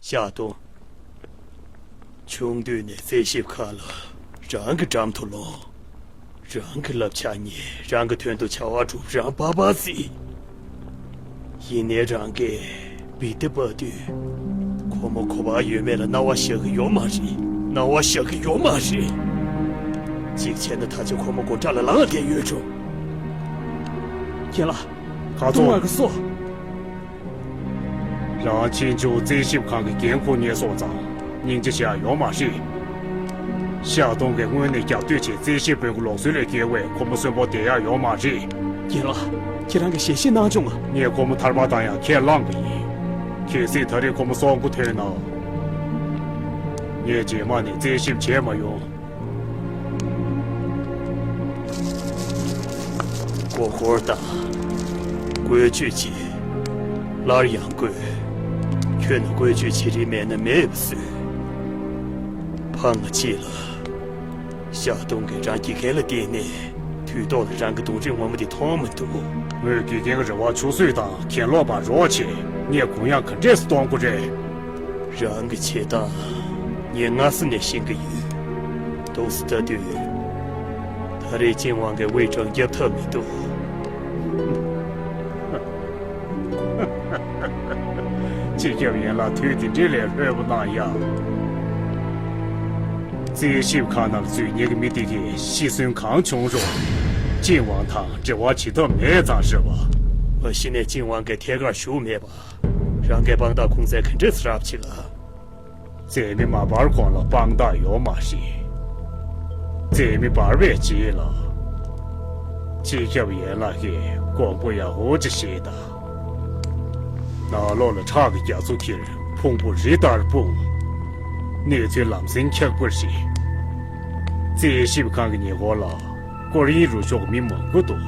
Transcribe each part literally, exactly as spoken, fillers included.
ཤ་སྟོང་། ཆུང་དུས་ནས་རྩིས་ཞིབ་ཁང་ལ་རང་གི་འགྲམ་དུ་ལོངས། རང་གི་བསླབ་བྱ་ཉན། རང་གི་དོན་དུ་བྱ་བ་སྒྲུབ། རང་པགས་པ་བསྲེགས། ཡིན་ནའི་རང་གིས་བི་ཏི་པ་དུས་ཁོ་མོ་གོ་བ་ཡོད་མེད་ལ་རྣ་བ་བཞག་གི་ཡོད་མ་རེད། རྣ་བ་བཞག་གི་ཡོད་མ་རེད། གཅིག་བྱས་ན་ད་ཆ་ཁོ་མོ་སྒོ་འགྲམ་ལ་ལངས་བསྡད་ཡོད་བྱུང་། རྒན་ལགས། ག་ཚོད། ང་གི་སོ། རང་ཕྱིན་ཆད་རྩིས་ཞིབ་ཁང་གི་འགན་འཁུར་ཉན་སོང་ཙང་སྙིང་རྗེ་བྱེད་ཡག་ཡོད་མ་རེད། ཤ་སྟོང་གིས་སྔོན་ནས་རྒྱབ་གཏོད་བྱས་རྩིས་ཞིབ་དཔོན་གྱི་ལུགས་སྲོལ་ལས་འགལ་བས་ཁོ་མོ་གསོན་པོ་བསྡད་ཡག་ཡོད་མ་རེད། རྒན་ལགས། ཁྱེད་རང་གིས་ཞལ་བཞེས་གནང་བྱུང་ང་། ངས་ཁོ་མོ་ཐར་པ་བཏང་ཡག་ཁས་བླངས་པ་ཡིན། གལ་སྲིད་ད་རེས་ཁོ་མོ་སྲོག་མགོ་ཐོན་ན། ངས་རྗེས་མ་ནས་རྩིས་ཞིབ་བྱེད་མ་ཡོང་། མགོ་སྐོར་བཏང་། བཀོལ་སྤྱོད་བྱེད། སླར་ཡང་བཀོལ། ཁྱོད་ནི་བཀོལ་སྤྱོད་བྱེད་རིན་མེད་ན་མེད་པ་བཟོས། ཕ་ང་ཕྱིས་ལ། ཤ་སྟོང་གིས་རང་དགེ་རྒན་ལ་བརྟེན་ནས་དུས་ཐོག་ལ་རང་གི་གདོང་རིས་ངོ་མ་དེ་མཐོང་མི་འདུག་ངོས་དགེ་རྒན་གྱི་རེ་བ་ཆུད་ཟོས་དང་གྱེན་ལོག་པ་རོགས་བྱས། ངས་དགོངས་ཡངས་ག་འདྲས་སེ་གཏོང་དགོས་རེད། རང་གི་བྱེད་སྟངས་ངས་སྔ་ས་ནས་ཤེས་ཀྱི་ཡོད། འདུག་སེ་ལྟ་དུས། ད་རེས་ཅིན་ཝང་གིས་ཝེ་ཀྲང་བསྐྱབ་ཐབས་མི་འདུག་སྤྱི་ཁྱབ་ཡན་ལགས་དུས་དེ་འདྲའི་ལས་ལྷོད་པོ་གནང་ཡ། རྩིས་ཞིབ་ཁང་ནང་འཛུལ་མཁན་གྱི་མི་དེ་གིས་ཤི་གསོན་གང་བྱུང་རུང་། ཅིན་ཝང་དང་འབྲེལ་བ་བྱེད་ཐབས་མེད་ཙང་རེད་བ། མ་གཞི་ནས་ཅིན་ཝང་གིས་ཐད་ཀར་ཞུགས་མེད་པ། རང་གིས་དཔང་རྟགས་ཁུངས་བཙན་ག་འདྲས་རག་ཕྱིན་ལ། རྩིས་མི་མ་པར་གོང་ལ་དཔང་རྟགས་ཡོད་མ་རེད། རྩིས་མི་འབར་བའི་རྗེས་ལ། སྤྱི་ཁྱབ་ཡན་ལག་གིས་དགོངས་པ་ཡག་པོ་ཅིག་བཞེས་དང་། ནང་ལོགས་ལ་ཁྲག་གི་རྒྱ་མཚོ་འཁྱིལ། ཕུང་པོ་རི་ལྟར་སྤུངས། གནས་ཚུལ་ལམ་སེང་འཁྱག་པར་བྱེད། རྩིས་ཞིབ་ཁང་གི་ཉེ་འཁོར་ལ། སྐོར་གཡེང་རུ་ཤོག་མི་མང་པོ་འདུག་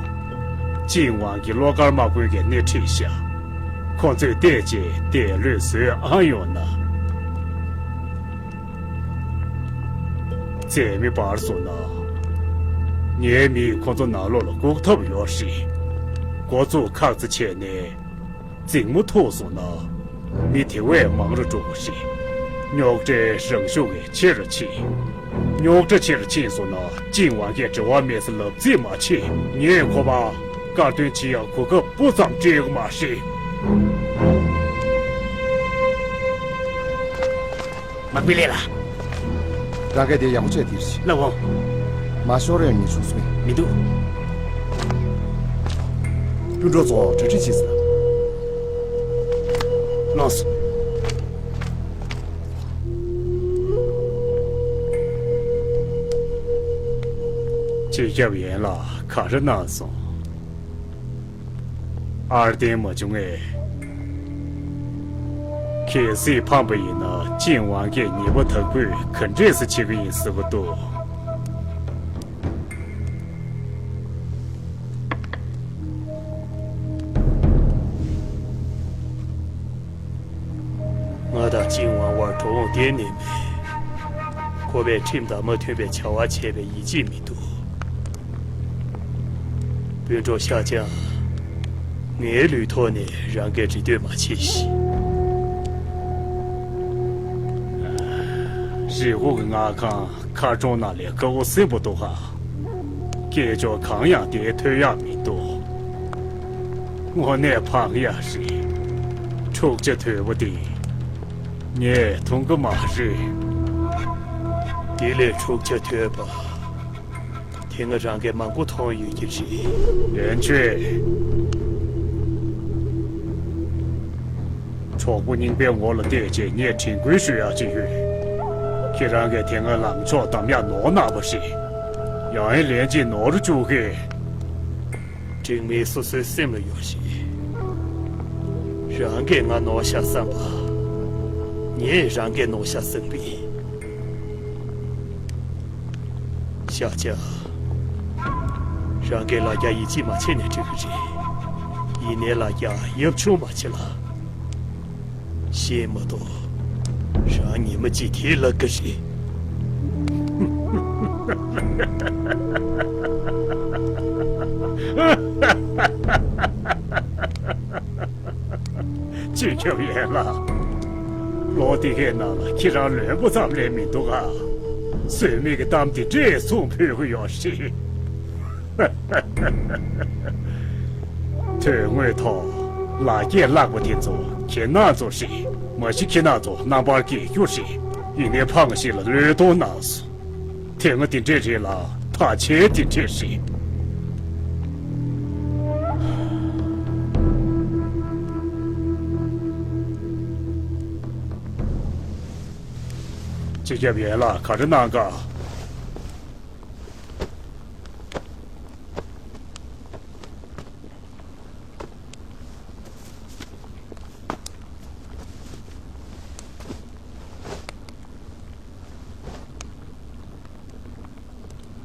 ཅིན་ཝང་གི་བློ་དཀར་དམག་དཔོན་གྱིས་སྣེ་ཁྲིད་བཞག་ཁོ་ཚོས་བལྟས་རྗེས་དེ་ལོས་བཟོས་ཨང་ཡོང་ན། རྩིས་མི་འབར་སོང་ན། ངའི་མིས་ཁོ་ཚོ་ནང་ལོགས་ལ་བཀུག་ཐབས་ཡོད་རེད། འགོ་བཙུགས་ཁག་ཙེ་བྱས་ནས། འཛིང་མོ་ཐུག་སོང་ན། མི་དེ་བས་མང་རུ་འགྲོ་གི་རེད། རྙོག་དྲའི་རང་ཤུགས་ཀྱིས་ཆེ་རུ་ཕྱིན། རྙོག་དྲ་ཆེ་རུ་ཕྱིན་སོང་ན་ཅིན་ཝང་གིས་འབྲེལ་བ་མེད་ཟེར་ལབ་རྩིས་མ་བྱེད། ངས་ཁོ་པ་དཀར་འདོན་བྱེད་ཡག་གོ་སྐབས་སྤུ་ཙམ་སྤྲད་ཀྱི་མ་རེད། མག་པའི་ལས་ལ། རང་གིས་དེ་ཡག་པོ་བྱས་དེར་ཞིག་ལབ་འོང་། མ་ཤོར་ཡང་ཉེན་ཆུང་སུ་མེད། མི་འདུག་སྤུན་གྲོགས་ཚོ་གྲ་སྒྲིག་བྱེད་ཟེར། ལོངས། སྤྱི་ཁྱབ་ཡན་ལགས་ག་རེ་གནང་སོང་། ཨར་ཏེན་མ་བྱུང་ངས། གལ་སྲིད་ཕམ་པ་ཡིན་ན་ཅིན་ཝང་གིས་ཉེས་པ་དག་པོས་ག་འདྲས་སེ་བྱེད་ཀྱི་ཡིན་ཟེར་གི་འདུག་ང་དང་ཅིན་ཝང་བར་འགྲོ་འོང་གཏན་ནས་མེད། ཁོ་པས་ཁྲིམས་དང་མ་མཐུན་པའི་བྱ་བ་བྱས་པའི་ཡིད་ཆེས་མི་འདུག་སྤུན་གྲོགས་ཤ་ཅང་། ངའི་ལུས་ཐོག་ནས་རང་གིས་འདྲི་འདོད་མ་བྱེད་ཤིག་རི་བོ་གི་མངའ་ཁང་། མཁར་གྲོང་ནང་ལས་དཀའ་བོ་སེམས་པོ་འདུག་ཧ། སྐད་ཅོར་གང་ཡང་དེ་ཐོས་ཡག་མི་འདུག་དངོས་གནས་ཕངས་ཡག་རེད། འཁྲུག་ཆ་དོད་པོ་དེ། ངས་མཐོང་གི་མ་རེད། དེ་ལས་འཁྲུག་ཆ་དོད་པ། དེ་སྔ་རང་གིས་མང་པོ་མཐོང་ཡོད་ཀྱི་རེད། ལན་ཆོད། གྲོགས་པོ་རྙིང་པའི་ངོ་ལ་བལྟས་རྗེས་ངས་དྲན་སྐུལ་ཞུ་ཡག་ཅིག་ཡོད། ཁྱེད་རང་གིས་དེ་སྔ་ལངས་ཕྱོགས་བདམས་ཡག་ནོར་གནང་བ་རེད། ཡང་ཡང་ལན་གཅིག་ནོར་བཅུག་གི་འགྲིག་མིན་སོ་སོའི་སེམས་ལ་ཡོད་རེད། རང་གིས་ང་ནོར་ཤག་བསམ་པ། ངས་རང་གིས་ནོར་ཤག་བསམ་པས། ཤ་ཅང་། རང་གིས་ལ་རྒྱ་ཡིད་ཆེས་མ་བྱས་ནས་འགྲིག་གི་རེད། ཡིན་ནའི་ལ་རྒྱ་ཡབ་ཆུང་མ་བྱེད་ལ། ཤེས་མ་གཏོགས། རང་ཉི་མ་གཅིག་དེའི་ལག་ག་རེད། སྤྱི་ཁྱབ་ཡན་ལགས། ལོ་དེ་གའི་ནང་ལ་ཁྱེད་རང་ལོན་པོ་ཙམ་ལས་མི་འདུག་ག། ཟོལ་མེད་ཀྱི་གཏམ་དེ་འདྲས་གསུང་ཕོད་ཀྱི་ཡོད་རེད། དོན་དངོས་ཐོག་ལག་སྐྱེས་ལྷག་པ་དེ་ཚོ་ཁྱེད་རང་ཚོ་རེད། མ་གཞི་ཁྱེད་རང་ཚོ་རྣམ་པར་རྒྱལ་རྒྱུ་རེད། ཡིན་ནའི་ཕངས་ཤིག་ལ་བློས་གཏོང་གནང་སོང་། དེ་སྔ་དེ་འདྲས་རེད་ལ། ད་ཆའི་དེ་འདྲས་རེད། སྤྱི་ཁྱབ་ཡན་ལགས་ག་རེ་གནང་ག།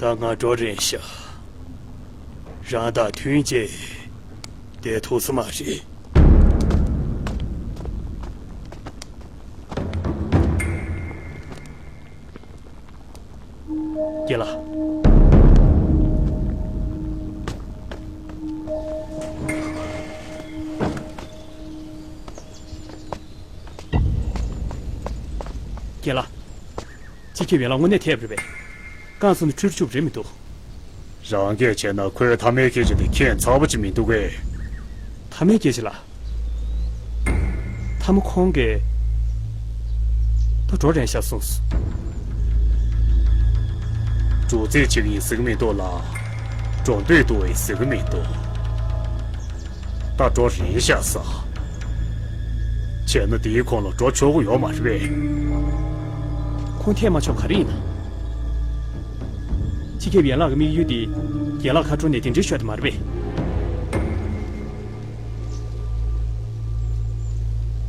ད་ང་འགྲོ་རན་ཤག། རང་དང་མཐུན་བྱས་བསྡད་ཐུབ་ས་མ་རེད། རྒན་ལགས། རྒན་ལགས། སྤྱི་ཁྱབ་ཡན་ལག་དངོས་གནས་ཐེབས་རེད་པས། རྐང་སོང་ནས་ཁྲིར་ཆུབ་རེད་མི་འདུག། རང་སྐད་བྱས་ན་ཁོའི་མཐའ་མའི་སྐད་ཆ་དེ་ཁྱད་མཚར་པོ་ཅིག་མི་འདུག་གས། མཐའ་མའི་སྐད་ཆ་ལ། མཐའ་མ་ཁོང་གིས་ད་འགྲོ་རན་ཤག་གསུངས་སོང་། འགྲོ་རྩིས་བྱེད་ཀྱི་ཡིན་ཟེར་གྱི་མི་འདུག་ལ། འགྲོ་འདོད་འདུག་ཟེར་གྱི་མི་འདུག། ད་འགྲོ་རན་ཤག་ཟེར། བྱས་ན་དེའི་གོང་ལ་འགྲོ་ཆོག་གི་ཡོད་མ་རེད་པས། ཁོང་ཐད་མ་ཆོག་ག་རེ་ཡིན་ན། སྤྱི་ཁྱབ་ཡན་ལག་གི་དམིགས་ཡུལ་དེ་རྒན་ལགས་ཁ་གྲོང་ནས་དེ་འདྲའི་ཤོད་དེ་མ་རེད་པས།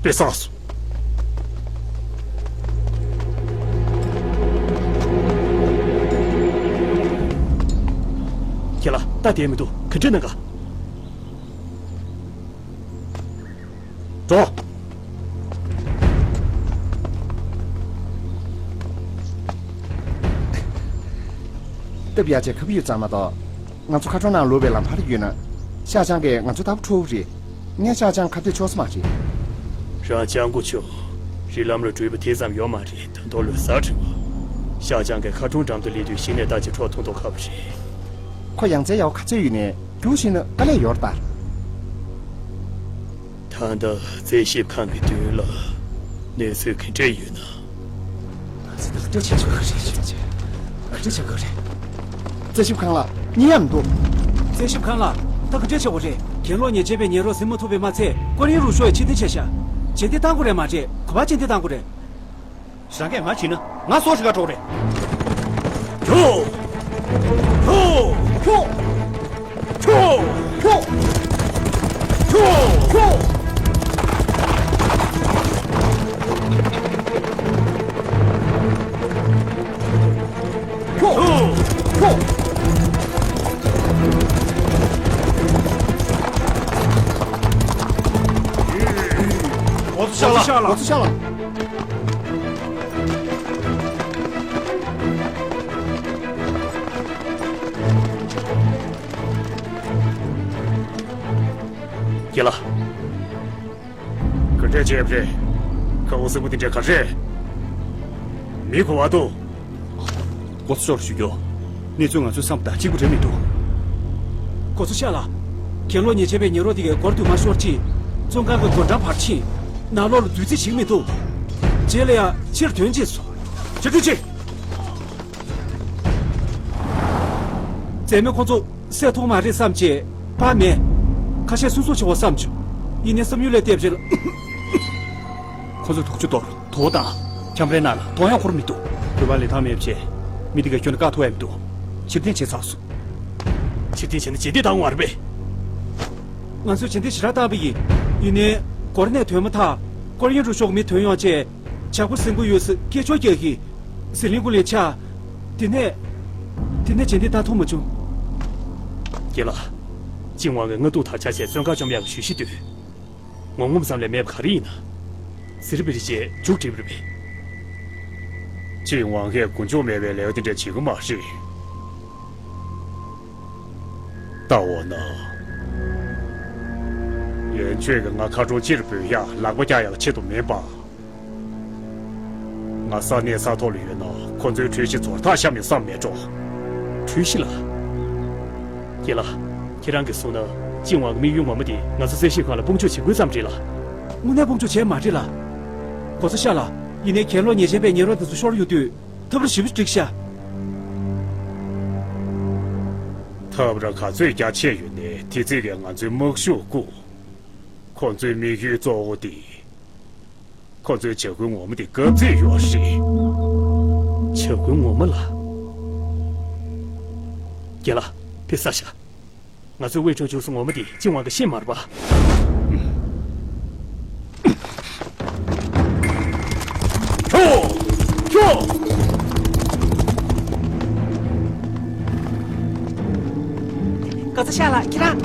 དཔེ་བསགས་སོང་། ཁྱེད་ལ་ལྟ་བསྡད་མི་འདུག། ག་འདྲ་གནང་ག། འགྲོ། སྟབས་ཡག་ཅིག་ཁ་བུ་ཡུ་ཙམ་མ་གཏོགས། ང་ཚོ་ཁ་གྲོང་ནང་ལོག་པའི་ལམ་བར་ཡོད་ན། ཤ་ཅང་གིས་ང་ཚོ་ལྟ་བུ་འཕྲོ་བོ་རེད། ངས་ཤ་ཅང་ཁ་གཏད་ཆོག་ས་མ་རེད། རང་སྤྱང་པོ་ཆོག། རི་ལམ་ལ་འགྲུལ་པ་དེ་ཙམ་ཡོད་མ་རེད། ད་དུང་ལོ་གསར་བྲིས་པ། ཤ་ཅང་གིས་ཁ་གྲོང་འགྲམ་དུ་སླེབས་དུས་གཞི་ནས་ལྟ་ཅི་འཕྲོ་མཐོང་མདོག་ཁ་པོ་རེད། ཁོ་ཡང་རྩེ་ཡག་པོ་ག་ཚོད་ཡོད་ནའི་རྒྱུགས་ཤིག་ན་དཀའ་ལས་ཡོད་རེད་ད། ད་ལྟ་རྩད་ཞིབ་ཁང་གི་མདུན་ལ་གནས་ཚུལ་ག་འདྲ་ཡོད་ན། ད་ཚེ་ད་ག་འདྲ་བྱེད་ཆོག་གི་རེད། ག་འདྲ་བྱེད་དགོས་རེད། རྩད་ཞིབ་ཁང་ལ་གཉིད་ཡང་མི་འདུག། རྩད་ཞིབ་ཁང་ལ་ད་ག་འདྲ་བྱེད་དགོས་རེད། གྱེན་ལོག་ཉེས་ཆད་པའི་ཉེས་རོགས་ཟིན་མ་ཐུབ་པས་མ་ཚད། སྐོར་གཡེང་རུ་ཤོག་ཕྱིར་འཐེན་བྱས་ཤག། རྗེས་འདེད་བཏང་དགོས་རེད་མ་རེད། ག་པར་རྗེས་འདེད་བཏང་དགོས་རེད། རང་གིས་ང་བྱིན་ན་ང་སྲོག་ཞིག་ག་འགྲོ་རེད། ཁྱོ། ཁྱོ། ཁྱོ། ཁྱོ། ཁྱོ། ཁྱོ། ཁྱོ། ཁྱོ། ཁྱོ། འོ་ཚོ་ཤག་ལ། འོ་ཚོ་ཤག་ལ། རྒན་ལགས། ག་འདྲས་བྱས་པ་རེད། ཁ་འོ་སེར་པོ་དེ་འདྲས་ག་རེ་རེད། མི་གོ་བ་འདུག། འགོ་གཙོ་ཞུ་རྒྱུ། གནས་ཚུལ་ང་ཚོའི་བསམ་པ་དང་གཅིག་པ་རེད་མི་འདུག། འགོ་གཙོ་ཤག་ལ། གྱེན་ལོག་ཉེས་ཆད་པའི་ཉེས་རོགས་དེ་གའི་སྒོར་དུ་མ་ཤོར་ཅིག། བཙོན་ཁང་གི་སྒོ་འགྲམ་བར་ཕྱིན། ནང་ལོགས་ལ་འཛུལ་རྩིས་བྱེད་མི་འདུག། རྗེས་ལ་ཡང་ཕྱིར་ཐོན་རྗེས་སུ། ཕྱིར་ཐོན་ཅིག། མཛེས་མས་ཁོང་ཚོ་བསད་ཐུབ་མ་རེད་བསམ་བྱས་པ་མེད། ཁ་ཤས་སུན་སུན་བྱེད་པ་བསམ་བྱུང་། ཡིན་ནའི་བསམ་ཡུལ་ལས་འདས་པ་རེད་ལ། ཁོ་ཚོས་དུག་ཆུ་གཏོར། དུག་དང་ཁྱམས་རའི་ནང་ལ་གཏོང་ཡག་ཁོར་མི་འདུག། བོད་པ་ལས་ཐང་མེད་པ་བྱས། མི་འདི་ག་ཁྱོན་ནས་བཀག་ཐུབ་ཡག་མི་འདུག། ཕྱིར་འཐེན་བྱས་ཚར་སོང་། ཕྱིར་འཐེན་བྱས་ན་རྗེས་འདེད་བཏང་དགོས་པ་རེད་པས། ང་ཚོས་རྗེས་འདེད་ཞེ་དྲག་བཏང་པ་ཡིན། ཡིན་ནའི་སྒོ་ནས་ཐོན་མ་ཐག་སྐོར་གཡེང་རུ་ཤོག་མི་ཐོན་ཡོང་བྱས། ཇག་པ་ཟིན་གྱི་ཡོད་ཟེར་སྐད་ཅོར་རྒྱག་གིན། ཟི་ལིང་ཁུག་ལ་ཆགས། དེ་ནས། དེ་ནས་རྗེས་འདེད་བཏང་ཐུབ་མ་བྱུང་། རྒན་ལགས། ཅིན་ཝང་གིས་སྔ་ཐུག་དར་ཆ་བྱས་བཙོན་ཁང་བཅོམ་ཡག་གི་ཞུ་གཞི་བཏོན། ངོམ་ངོམ་ཙམ་ལས་མེད་པ་ག་རེ་ཡིན་ན། ཟི་རི་པི་རི་བྱས་མཇུག་སྒྲིལ་བ་རེད་པས། ཅིན་ཝང་གིས་མགོ་མཇུག་མེད་པའི་ལས་ཀ་དེ་འདྲ་བྱེད་ཀྱི་མ་རེད། ལྟ་འོ་ན། ཡན་ཆོད་ཀྱིས་ང་ཁ་གྲོང་སྤྱིར་འབོད་ཡག་ལག་པ་བཀྱག་ཡག་ཆེད་དུ་མིན་པ། ང་ས་གནས་ས་ཐོག་ལ་ཡོད་ན་ཁོ་ཚོའི་འཁྲུལ་གཞི་ཚོར་ཐག་གཤམ་ནས་བསམ་མེད་འགྲོ། འཁྲུལ་གཞི་ལ། རྒན་ལགས། ཁྱེད་རང་གིས་གསུངས་ན་ཅིན་ཝང་གི་དམིགས་ཡུལ་ངོ་མ་དེ་ང་ཚོ་གསལ་བཤད་ཁང་ལ་དཔུང་འཇུག་བྱེད་དགོས་ཙམ་རེད་ལ། དངོས་གནས་དཔུང་འཇུག་བྱས་མ་རེད་ལ། གོ་ས་ཤ་ལ། ཡིན་ནའི་གྱེན་ལོག་ཉེས་ཅན་པས་ཉེ་རོགས་དེ་ཚོ་ཤོར་ཡོང་དུས་ཐབས་ལ་ཞིབ་ཏུ་འགྲིག་ཤག་ཐབས་ར་ག་ཚོད་རྒྱ་ཆེ་ཡོད་ནའི་དེ་ཚིག་གིས་ང་ཚོའི་དམག་ཤུགས་བཀུག་ཁོ་ཚོའི་དམིགས་ཡུལ་གཙོ་བོ་དེ། ཁོ་ཚོའི་བྱ་འགུལ་ངོ་མ་དེ་གབ་ཚིག་ཡོད་རེད། བྱ་འགུལ་ངོ་མ་ལ། རྒན་ལགས། དེ་ས་ཤ། ང་ཚོས་ཝེ་ཀྲང་བཅུག་ས་ངོ་མ་དེ་ཅིན་ཝང་གིས་ཤེས་མ་རེད་པ། ཁྱོ། ཁྱོ། གོ་ས་ཤ་ལ་ཁྱེད་རང་།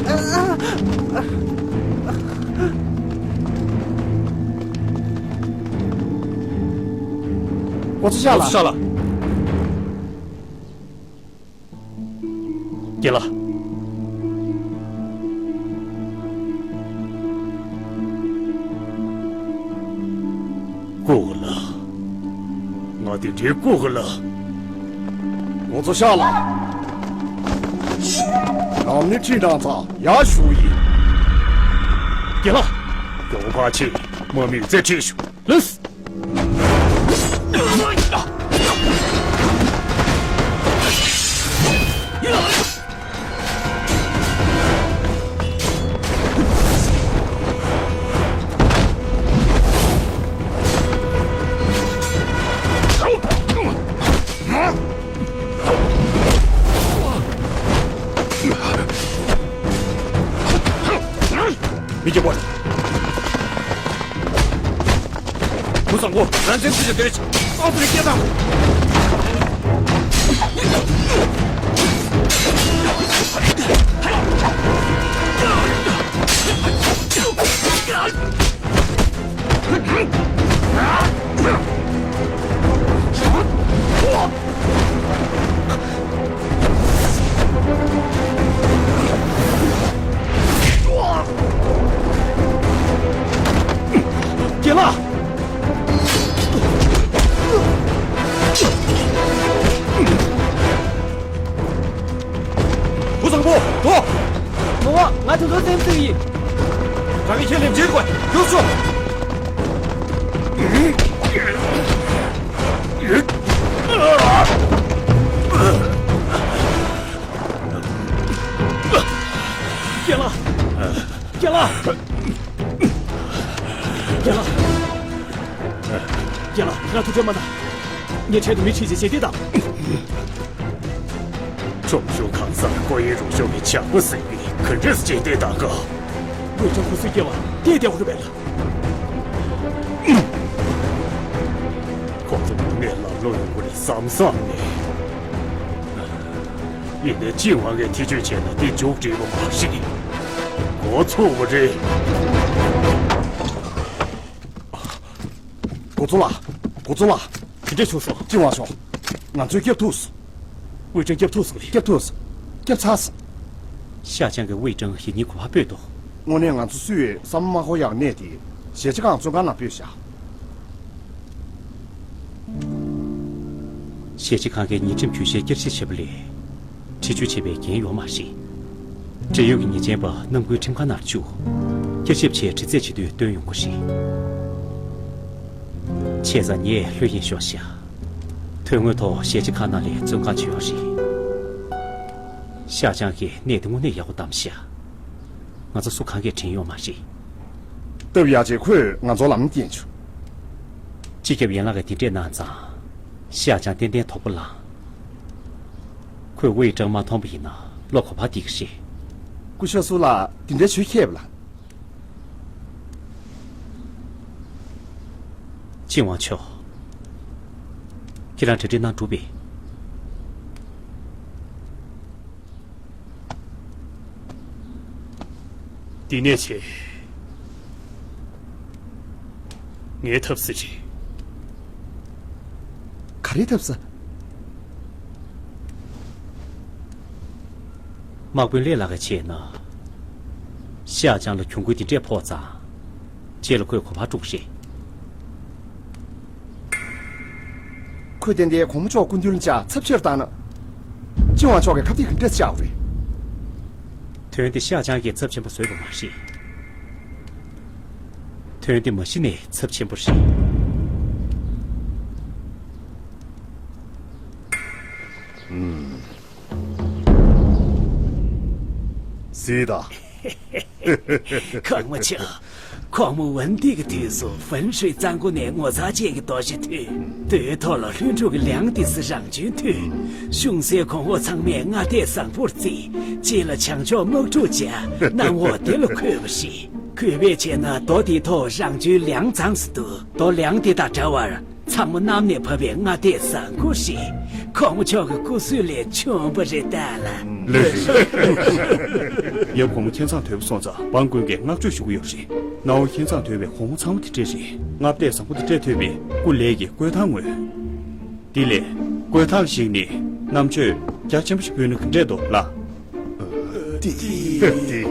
གོ་ས་ཤ་ལ། གོ་ས་ཤ་ལ། རྒན་ལགས། སྐུ་ལ། ང་དེ་འདྲའི་སྐུ་ལ། ངོ་ཚ་ཤག་ལ། ལམ་ནི་ཁྲིད་དང་ཚ་ཡག་ཞུ་ཡིན། རྒན་ལགས། མགྱོགས་པ་ཆེ་མ་མི་རྩེ་ཁྲིད་ཞུ། ལགས། མི་སྐྱོ་པོ། བུ་བཟང་པོ། རང་བཙན་ཚུལ་བཞིན་སྡོད་ཅིག་ཨ་ཙི་རེ་སྐད་བཏང་། རྒན་ལགས། བུ་བཟང་པོ། དོ། ངོ་མ་ང་དེ་ཚོ་སེམས་གསོ་ཡིན། རང་གི་ཁས་ལེན་བྱེད་དགོས། རྒྱུགས་སོ། རྒན་ལགས། རྒན་ལགས། རྒན་ལགས། རྒན་ལགས། ང་ཐུགས་ཁྲལ་མ་གནང་། ངས་འཕྲལ་དུ་མི་ཁྲིད་ཅིག་བྱེད་དེ་དང་། ཁྲོམ་གཞུང་གང་སར་ཀོ་ཡེ་རུ་ཤོག་གི་ཇག་པ་ཟེར་བའི་ག་འདྲས་སྐྱེལ་འདྲེན་དང་ག་ཝེ་ཀྲང་ཁུ་སིམ་སྐྱེལ་བ་བལྟས་བསྡད་པ་རེད་པས་ལགས། ཁོ་ཚོ་དངོས་གནས་ལམ་ལྷོང་ཡོང་གི་རེད་བསམ་བསམ་ནས། ཡིན་ནའི་ཅིན་ཝང་གིས་ཐེ་བྱུས་བྱས་ན་དེ་མཇུག་སྒྲིལ་བ་མ་རེད། འགོ་ཚུགས་པ་རེད། འགོ་གཙོ་ལགས། འགོ་གཙོ་ལགས། ག་འདྲ་བྱུང་སོང་། ཅིན་ཝང་ཞོ། ང་ཚོས་སྐྱོབ་ཐུབ་སོང་། ཝེ་ཀྲང་སྐྱོབ་ཐུབ་སོང་རེད། སྐྱོབ་ཐུབ་སོང་། སྐྱོབ་ཚར་སོང་། ཤ་ཅང་གིས་ཝེ་ཀྲང་ཡིན་ནའི་གོ་བ་སྤོས་འདུག་དངོས་གནས་ང་ཚོ་སུས་ཡོད་བསམ་མ་ཁོ་ཡག་གནས་དེ་ཞལ་ལྕེ་ཁང་བཙོན་ཁང་ནང་སྤོས་བཞག་ཞལ་ལྕེ་ཁང་གིས་ཉེས་ཁྲིམས་གྱོད་གཞིར་བསྐྱར་ཞིབ་བྱས་པ་ལས། འཁྲིད་སྤྱོད་བྱས་པའི་འགན་ཡོད་མ་རེད། འབྲེལ་ཡོད་ཀྱི་ཉེས་ཅན་པ་རྣམ་ཀུན་ཁྲིམས་ཁང་ནང་བཅུག་བསྐྱར་ཞིབ་བྱས་དྲི་རྩད་བྱེད་དུས་བཏོན་ཡོང་གི་རེད། བྱས་ཙང་ངས་ལྷོད་གཡེང་ཤོར་བཞག་དོན་དངོས་ཐོག་ཞལ་ལྕེ་ཁང་ནང་ལ་བཙོན་ཁང་ཅིག་ཡོད་རེད། ཤ་ཅང་གིས་གནས་དེ་དངོས་གནས་ཡག་པོ་བདམས་ཤག་ང་ཚོ་སུ་གང་གིས་དྲན་ཡོད་མ་རེད། སྟབས་ཡག་ཅིག་ཁོས་ང་ཚོ་ལམ་སྟོན་བྱུང་། སྤྱི་ཁྱབ་ཡན་ལག་གིས་དེ་འདྲས་གནང་ཙང་། ཤ་ཅང་ཏན་ཏན་དོགས་པ་ལངས། ཁོས་ཝེ་ཀྲང་མ་མཐོང་པ་ཡིན་ན་བློ་གོ་བ་འདི་ག་རེད། སྐུ་ཞབས་སུ་ལ་དེ་འདྲའི་ཆོས་མཁས་པ་ལ། ཅིན་ཝང་མཆོག་ཁྱེད་རང་གྲ་སྒྲིག་གནང་གྲུབ་པས། འདི་ནས་བྱས། ངའི་ཐབས་ཟིན་རེད། ག་རེ་ཐབས་ཟིན། དམག་དཔོན་ལེ་ལགས་ཀྱིས་བྱས་ན། ཤ་ཅང་ལ་གྱོང་གུན་འདི་འདྲས་ཕོག་ཙང་། རྗེས་ལ་ཁོས་གོ་བ་སྤྲོད་ཀྱི་རེད། ཁོས་ཏན་ཏན་གོང་མ་མཆོག་སྐུ་མདུན་ལ་ཅིག་ཚབས་ཆེར་བཏང་ན། ཅིན་ཝང་མཆོག་གིས་ཁ་གཏད་ག་འདྲས་བཅག་དགོས་རེད། དོན་དེ་ཤ་ཅང་གིས་ཚབས་ཆེན་པོ་བཟོས་པ་མ་རེད། དོན་དེ་མ་གཞི་ནས་ཚབས་ཆེན་པོ་རེད། སྲིད་དང་། གོང་མ་མཆོག་གོང་མ་ཝན་ཏི་གི་དུས་སུ་ཝན་ཧྲུའེ་གཙང་པོ་ནས་ངོ་མཚར་ཅན་གྱི་རྡོ་ཞིག་ཐོན། རྡོའི་ཐོག་ལ་ལྷུན་གྲུབ་ཀྱི་ལིང་ཏི་སི་རང་བྱོན་ཐོན། གཞུང་སའི་གོང་འོག་ཚང་མས་མངའ་སྡེ་བཟང་པོར་བརྩི། རྗེས་ལ་བྱང་ཕྱོགས་དམག་འཁྲུག་བྱས། གནམ་འོག་དེ་ལ་འཁོད་པ་རེད། གུས་པས་བྱས་ན་རྡོ་དེའི་ཐོག་རང་བྱོན་ལིང་ཙང་ཟེར་འདུག་རྡོ་ལིང་དེ་དང་འདྲ་བར། ཚང་མ་གནམ་ནས་བབས་པའི་མངའ་སྡེ་བཟང་པོ་ཞིག་གོང་མ་མཆོག་གི་སྐུ་གཟུགས་ལས་བྱུང་བ་རེད་ད་ལ། ལགས་སོ། ཡབ་གོང་མ་ཁྱིམ་ཚང་དོད་པོ་སོང་ཙང་འབངས་ཀུན་གྱིས་བསྔགས་བརྗོད་ཞུ་གི་ཡོད་རེད། གནའ་བོ་ཁྱིམ་ཚང་དོད་པའི་གོང་མ་ཚང་མ་དེ་འདྲས་རེད། མངའ་སྡེ་བཟང་པོ་དེ་འདྲས་ཐོབ་པའི་སྐུ་ལས་ཀྱི་བསྐོས་ཐང་དངོས། དེ་ལས་བསྐོས་ཐང་ཞིག་ནི་རྣམ་དཔྱོད་རྒྱ་ཆེན་པོ་ཞིག་ཕུལ་ན་ག་འདྲས་འདུག་ལགས། ཏི། ཏི།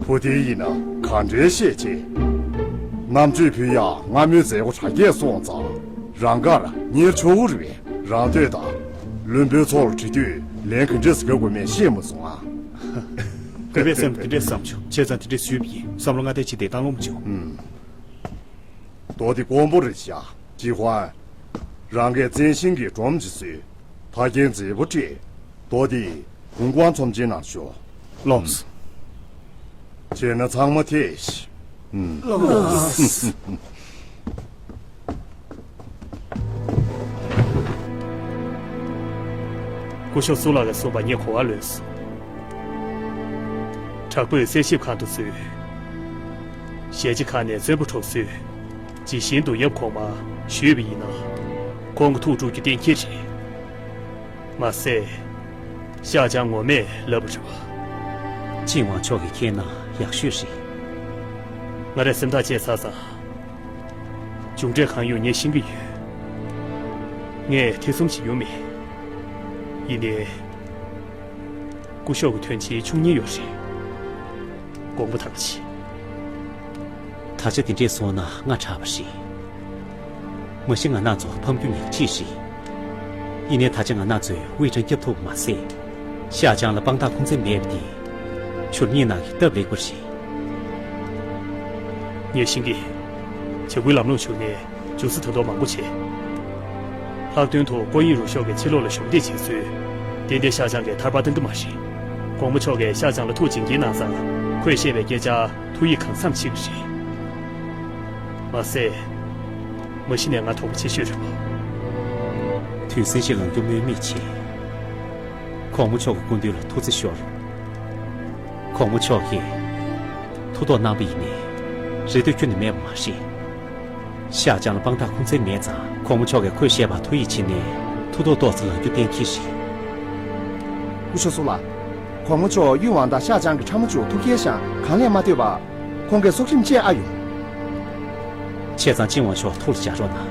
བུ་དེ་ཡིན་ན་ག་འདྲའི་ཤེས་ཆེ། རྣམ་དཔྱོད་ཕུལ་ཡག་སྔ་མོའི་མཛད་སྒོ་གྲ་རྒྱས་སོང་ཙང་རང་དགར་གཉེར་ཆོག་གི་རེད་པས། རང་འདོད་དང་། བློན་པོའི་ཚོགས་ལ་དྲི་དུས་ལན་ག་འདྲས་ཟེར་དགོས་མེད་ཤེས་མ་སོང་ཨ། གུས་པས་སེམས་ལ་དེ་འདྲས་བསམ་བྱུང་། བྱས་ཙང་དེ་འདྲས་ཞུས་པ་ཡིན། བསམ་བློ་སྔ་ལྟས་ཅིག་བཏང་བློ་མ་བྱུང་། ཨུམ། རྡོ་དེ་དཀོན་པོ་རེད་ཤག་ཅི་ཧུན། རང་གིས་བཙན་ཤིང་གི་སྒྲོམ་ཅིག་བཟོས། ཕ་རྒན་མཛེས་པོ་སྤྲད། རྡོ་དེ་ཧུང་ཀོང་ཚོམས་ཆེན་ནང་ཤོག་ལགས་སོ། བྱས་ན་ཚང་མ་ཐེ་ཤི། ལགས་སོ། སྐུ་ཞབས་སུ་ལགས་ཀྱིས་གསུངས་པ་ངས་གོ་བ་ལོན་སོང་། དྲག་པོས་གསན་ཞིབ་ཁང་དུ་འཛུལ། ཞལ་ལྕེ་ཁ་ནས་བཙན་པོ་འཁྲབ་སྲོལ་ཇི་བཞིན་དུ་ཡབ་གོང་མར་ཞུས་པ་ཡིན་ན། ཁོང་གི་ཐུགས་དཀྲུག་རྒྱུ་གཏན་འཁེལ་རེད། མ་ཟད། ཤ་ཅང་ངོ་མས་ལབ་པ་རེད་པ། ཅིན་ཝང་མཆོག་གིས་མཁྱེན་ན་ཡག་ཤོས་རེད། ང་རས་སེམས་ཐག་བཅད་ཚར་ཙང་། མཇུག་འབྲས་གང་ཡོང་ངས་ཤེས་ཀྱི་ཡོད། ངས་ཐེ་ཚོམ་བྱེད་ཡོང་མེད། ཡིན་ནའི། སྐུ་ཞབས་ཀྱི་དོན་ཆེན་བྱུང་ཉེན་ཡོད་རེད། དགོངས་པ་དག་བྱེད། ད་ཆ་དེ་འདྲས་སོང་ན་སྔ་དྲགས་པ་རེད། མ་གཞི་ང་རང་ཚོ་ཕམ་རྒྱུ་ཉག་གཅིག་རེད། ཡིན་ནའི་ད་ཆ་ང་རང་ཚོས་ཝེ་ཀྲང་བསྐྱབ་ཐུབ་པ་མ་ཟད། ཤ་ཅང་ལ་དཔང་རྟགས་ཁུངས་བཙན་མེད་པ་དེ། ཆུར་གཉིད་ནག་གི་སྟབས་ལེགས་པ་རེད། ངས་ཤེས་ཀྱི། བྱ་འགུལ་ལམ་ལྷོང་བྱུང་ནས་འབྱུང་ས་ད་དུང་མང་པོ་བྱས། ལྷག་དོན་དུ་ཀོ་ཡིན་རུ་ཤོག་གིས་ཕྱི་ལོགས་ལ་གཞོགས་འདེགས་བྱས་ཚུལ། ཏན་ཏན་ཤ་ཅང་གིས་ཐར་པ་བཏང་གི་མ་རེད། གོང་མ་མཆོག་གིས་ཤ་ཅང་ལ་ཐུགས་བྱིན་གྱིས་གནང་ཙང་ཁོས་བཤད་པའི་སྐད་ཆ་ཐུགས་ཡིད་གང་འཚམ་ཆེ་གི་རེད། མ་ཟད། མ་གཞི་ནས་ང་དོགས་པ་ཆེ་ཤོས་རེད་པ། དུས་ཟིང་ཞིག་ལངས་རྒྱུ་སྨོས་མེད་བྱས། གོང་མ་མཆོག་གི་སྐུ་མདུན་ལ་ཐུགས་བརྩེ་ཤོར། གོང་མ་མཆོག་གིས་ཐུགས་དོགས་གནང་པ་ཡིན་ནའི་རེ་ལྟོས་ཁྱོན་ནས་མེད་པ་མ་རེད། ཤ་ཅང་ལ་དཔང་རྟགས་ཁུངས་བཙན་མེད་ཙང་གོང་མ་མཆོག་གིས་ཁོས་བཤད་པར་ཐུགས་ཡིད་ཆེས་ནས་ཐུགས་དོགས་ཏོག་ཙམ་ལངས་རྒྱུ་གཏན་འཁེལ་རེད། སྐུ་ཞབས་སུ་ལགས། གོང་མ་མཆོག་ཡུན་ཝང་དང་ཤ་ཅང་གི་ཕྲ་མ་ཅིག་ཐུགས་འཁྱེར་ཤག་གང་ལས་མ་ལྟོས་པར། ཁོང་གིས་སྲོག་ཁྲིམས་བཅད་ཨ་ཡོང་། བྱས་ཙང་ཅིན་ཝང་མཆོག་ཐུགས་ལ་འཇགས་རོགས་གནང་།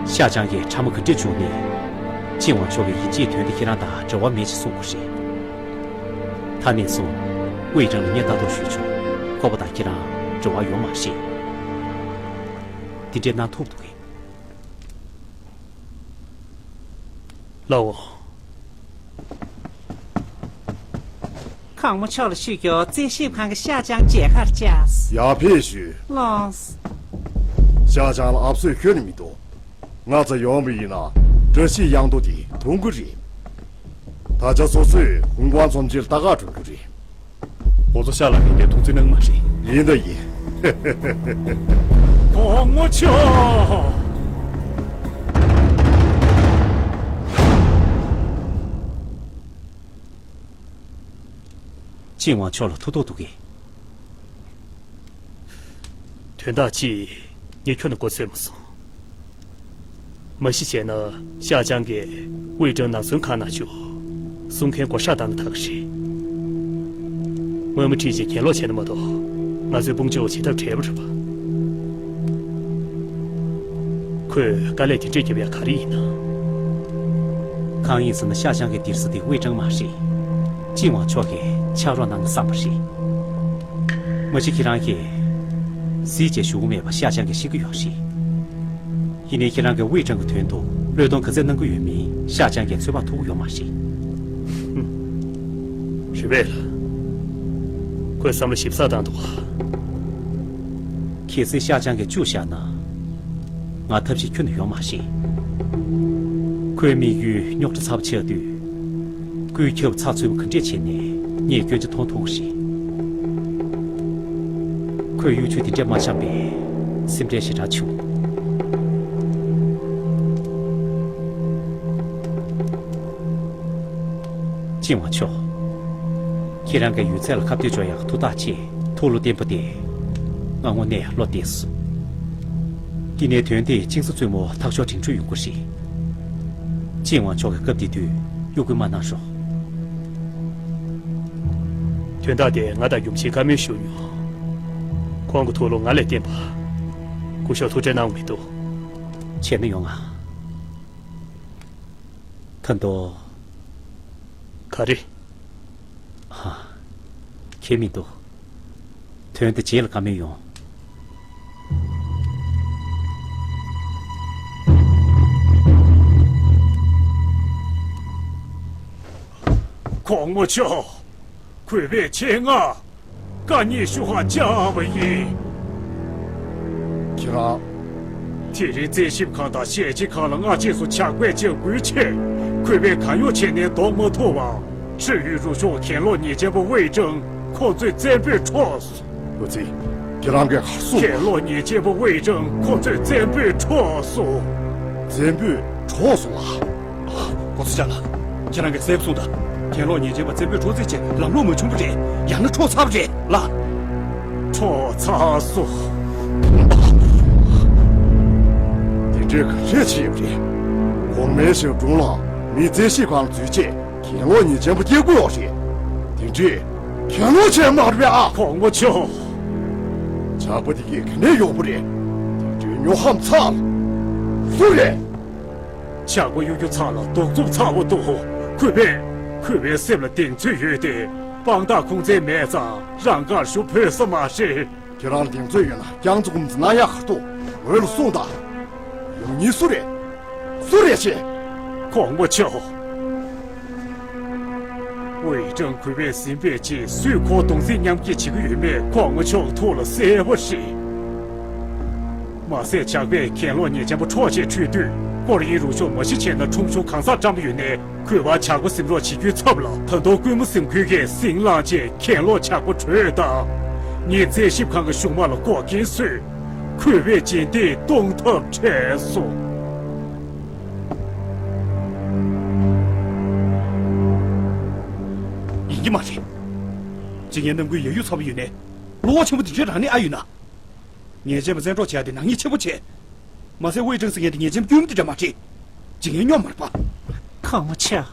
ཤ་ཅང་གིས་ཕྲ་མ་ག་འདྲས་བྱུང་ནས། ཅིན་ཝང་མཆོག་གིས་ཡིན་གཅིག་དོན་དུ་ཁྱེད་རང་དང་འབྲེལ་བ་མེད་ཅེས་གསུངས་པ་རེད། ད་ནས་བཟུང་། ཝེ་ཀྲང་ལ་ངས་ལྟ་རྟོག་ཞུས་ཆོག་ཁོ་པ་དང་ཁྱེད་རང་འབྲེལ་བ་ཡོང་མ་བྱེད། འདི་འདྲས་གནང་ཐུབ་འདུག་གས། ལགས་འོང་། གོང་མ་མཆོག་ལ་ཞུ་རྒྱུ། རྩད་ཞིབ་ཁང་གི་ཤ་ཅང་མཇལ་ཁར་བཅར། ཡར་ཕེབས་ཞུ། ལགས། ཤ་ཅང་ལ་ཨབ་སོད་ཁྱོན་ནས་མི་འདུག་ང་ཚོ་ཡོང་བ་ཡིན་ན་བཀྲ་ཤིས་གཡང་རྡོ་དེ་འཐུང་གི་རེད། ད་ཆ་སོ་སོས་ཧུང་ཀོང་ཚོམས་ཆེན་ལ་ལྟ་ག་འགྲོ་རྒྱུ་རེད། ཁོ་ཚོ་ཤ་ལ་ངན་པའི་ཐུགས་བརྩེ་གནང་མ་རེད། ཡིན་ད་ཡིན། གོང་མ་མཆོག་ཅིན་ཝང་མཆོག་ལ་ཐུགས་དོགས་འདུག་གས། དོན་དག་ཅིག་ངས་ཁྱོན་ནས་མགོ་ཚོས་མ་སོང་། མ་གཞི་བྱས་ན་ཤ་ཅང་གིས་ཝེ་ཀྲང་ནང་སོན་ཁང་ནང་བཅུག་གསུང་མཁན་བགོ་བཤའ་བཏང་ན་ད་ག་རེད། སྔོན་མ་ཁྲིད་ཅིག་གྱེན་ལོག་བྱས་ན་མ་གཏོགས་ང་ཚོའི་དཔུང་འཇོག་བྱེད་ཐབས་བྲལ་བ་རེད་པ། ཁོས་དཀའ་ལས་དེ་འདྲས་རྒྱབ་ཡ་ག་རེ་ཡིན་ན། གང་ཡིན་ཟེར་ན་ཤ་ཅང་གི་སྡེར་ས་དེ་ཝེ་ཀྲང་མ་རེད། ཅིན་ཝང་མཆོག་གིས་ཕྱག་རོགས་གནང་ན་བསམ་པ་རེད། མ་གཞི་ཁྱེད་རང་གིས་གཟི་བརྗིད་ཞུ་གི་མེད་པ་ཤ་ཅང་གིས་ཤེས་ཀྱི་ཡོད་རེད། ཡིན་ནའི་ཁྱེད་རང་གིས་ཝེ་ཀྲང་གི་དོན་དུ་ བློས་གཏོང་ག་ཚད་གནང་གི་ཡོད་མིན་ཤཱ་ཅང་གིས་ཚོད་དཔག་ཐུབ་ཀྱི་ཡོད་མ་རེད། རེད་པས་ལགས། ཁོས་བསམ་བློ་ཞིབ་ཚགས་བཏང་འདུག། གལ་སྲིད་ཤཱ་ཅང་གིས་བཅུག་བཞག་ན། ང་ཐབས་ཤེས་ཁྱོན་ནས་ཡོད་མ་རེད། ཁོའི་དམིགས་ཡུལ་རྙོག་དྲ་ཚ་པོ་ཆགས་དུས། སྐུའི་ཁྱབ་ཚགས་ཚུད་པོ་ག་འདྲས་བྱས་ནས་ངས་སྐྱོན་ཆ་མཐོང་ཐུབ་ཀྱི་རེད། ཁོས་གཡོ་ཇུས་དེ་འདྲས་མ་འཆམ་པས་སེམས་ཁྲལ་ཞེ་དྲག་བྱུང་། ཅིན་ཝང་ཆོག། ཁྱེད་རང་གི་ཡོད་ཚད་ལ་ཁ་གཏད་གཅོག་ཡག་ཐུགས་ཐག་བཅད། ཐུགས་བློ་བརྟན་པོ་བསྡད། ང་དངོས་གནས་བློ་བདེ་སོང་། དེ་ནས་དོན་དེ་ཅིང་སུ་བཙུན་མོ་ཐག་གཅོད་དྲིན་གྲོས་ཡོང་གི་རེད། ཅིན་ཝང་ཆོག་གིས་སྐབས་དེ་དུས་གཡོ་སྐུལ་མ་གནང་རོགས། དོན་དག་དེ་ང་དང་ཡུམ་ཆེན་བཀའ་མོལ་ཞུ་མྱོང་། ཁོང་གི་ཐུགས་བློ་ང་ལས་བརྟན་པ། སྐུ་ཞབས་ཐུགས་ཁྲལ་གནང་མི་འདུག། བྱས་ན་ཡོང་ང་། ད་དུང་། ག་རེ། ཧ། ཁྱད་མི་འདུག། དོན་དེ་རྗེས་ལ་བཀའ་མོལ་ཡོང་། གོང་མ་མཆོག། གུས་པས་ཆེད་མངགས། བཀའ་ཉེས་ཞུ་ཧ་བཅར་བ་ཡིན། ཁྱེད་རང་། དེ་རིང་རྩད་ཞིབ་ཁང་དང་ཞལ་ཕྱི་ཁང་ལ་སྔ་རྗེས་སུ་ཇག་པས་འཇབ་རྒོལ་བྱས། གུས་པས་གང་ཡོང་བྱས་ནས་ཟློག་མ་ཐུབ་པར། ཁྲིན་ཡུས་རུ་ཤོག་གྱེན་ལོག་ཉེས་ཅན་པ་ཝེ་ཀྲང་ཁོ་ཚོའི་བཙན་པོས་འཕྲོག་སོང་། ཨོ་ཙི། ཁྱེད་རང་གིས་ག་རེ་གསུངས། གྱེན་ལོག་ཉེས་ཅན་པ་ཝེ་ཀྲང་ཁོ་ཚོའི་བཙན་པོས་འཕྲོག་སོང་། བཙན་པོས་འཕྲོག་སོང་ལ། གོ་ས་ཅག་ལ། ཁྱེད་རང་གིས་གསལ་པོ་གསུངས་དང་། གྱེན་ལོག་ཉེས་ཅན་པ་བཙན་པོས་འཕྲོག་རྩིས་བྱས་ལམ་ལྷོང་མ་བྱུང་བ་རེད། ཡང་ན་འཕྲོག་ཚར་བ་རེད་ལ། འཕྲོག་ཚར་སོང་། དེ་འདྲའི་ག་རེ་བྱས་པ་རེད། གོང་མའི་ཞབས་དྲུང་ལ་མི་རྩད་ཞིབ་ཁང་ལ་འཛུལ་རྗེས་གྱེན་ལོག་ཉེས་ཅན་པ་སྐྱེལ་དགོས་པ་རེད། དེ་འདྲས་གྱེན་ལོག་བྱས་མ་རེད་པས་ཨ། གོང་མ་མཆོག། ཇག་པ་དེ་གས་ག་ནས་ཡོང་བ་རེད། དེ་འདྲའི་སྨྱོ་ཧམ་ཚ་ལ། སུ་རེད། ཇག་པ་གཡོ་སྒྱུ་ཚང་ལ་གདུག་རྩུབ་ཚ་བོ་འདུག། གུས་པས། གུས་པའི་སེམས་ལ་གདེང་ཚོད་ཡོད་དེ། དཔང་རྟགས་ཁུངས་བཙན་མེད་ཙང་རང་དགར་ཞུ་ཕོད་ས་མ་རེད། ཁྱེད་རང་ལ་གདེང་ཚོད་ཡོད་ན་རྐྱང་ཚོ་ཀུམ་ཙི་གནང་ཡག་ག་ཐུག་འོས་ལ་གསུངས་དང་། ཡང་ཉིན་སུ་རེད། སུ་རེད་ཅེས། གོང་མ་མཆོག། ཝེ་ཀྲང་གུས་པས་ཟིན་པའི་རྗེས་སུས་ཁོ་གདུང་སེམས་མཉམ་སྐྱེད་བྱེད་ཀྱི་ཡོད་མེད་གོང་མ་མཆོག་ཐུགས་ལ་གསལ་པོ་རེད། མ་ཟད་ཇག་པས་གྱེན་ལོག་ཉེས་ཅན་པ་འཕྲོག་བྱས་ཁྲུས་དུས་སྐོར་གཡེང་རུ་ཤོག་མ་ཤི་བྱས་ན་ཁྲོམ་གཞུང་གང་སར་བཀྲམ་ཡོད་ནས་གུས་པ་ཇག་པ་ཟིན་རོགས་བྱེད་རྒྱུའི་ཚབ་ལ་ད་དུང་ཀུན་མོ་ཟིན་ཁུལ་གྱིས་ཟིང་ལངས་རྗེས་གྱེན་ལོག་ཇག་པ་བྲོས་དང་། ངས་རྩད་ཞིབ་ཁང་གི་གཞུག་མ་ལ་འགོག་རྐྱེན་བཟོས། གུས་པས་རྗེས་འདེད་གཏོང་ཐབས་བྲལ་སོང་། ཡིན་གྱི་མ་རེད། ཇི་ངའི་རྣམ་ཀུན་ཡ་ཡུ་ཚ་པོ་ཡོད་ནས། བློ་བ་ཆེན་པོ་འདི་འདྲའི་རང་ནས་ཨ་ཡོད་ན། ཉེས་ཅན་པ་བཙན་འཕྲོག་བྱས་ཏེ་ནག་ཉེས་ཆེན་པོ་བྱས། མ་ཟད་དབུས་ཀྲང་ཟེར་མཁན་དེ་ཉེས་ཅན་རྒྱུན་མི་འདི་འདྲ་མ་རེད། ཇི་ངའི་སྨྱོ་མ་རེད་པ། གོང་མ་མཆོག།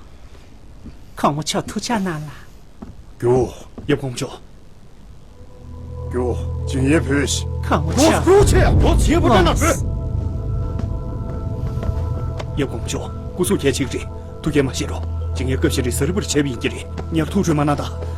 གོང་མ་མཆོག་ཐུགས་ཆགས་གནང་ལ། རྒྱུ། ཡབ་གོང་མ་མཆོག། རྒྱུ། ཇི་ངའི་བོས་ཤིག། གོང་མ་མཆོག། རྒྱུ་ཆེ། རྒྱུ་ཆེ་བོ་ན་བོས། ཡབ་གོང་མ་མཆོག། སྐུ་གཟུགས་གལ་ཆེ་གི་རེད། ཐུགས་ཁྱེལ་མ་བྱེད་རོགས། ཇི་ངའི་སྐབས་ཤིག་རེད་ཟ་རི་བུར་བྱས་པ་ཡིན་གྱི་རེད། ཉར་ཐུག་གྲོས་མ་གནང་དང་།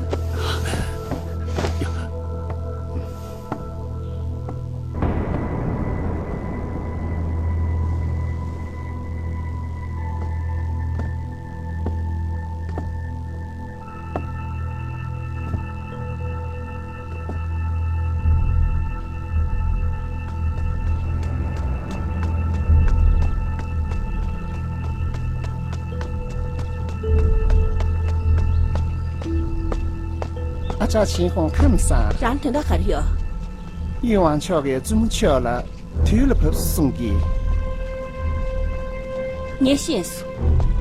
ཨ་ཅག་ཆིན་ཧོང་ཁམས་བཟང་། རང་དོན་དག་ག་རེ་ཡོད། ཡུན་ཝང་མཆོག་གིས་བཙུན་མོ་མཆོག་ལ་དུས་ལ་བབས་སུ་གསུང་གི། ངས་ཤེས་སོང་།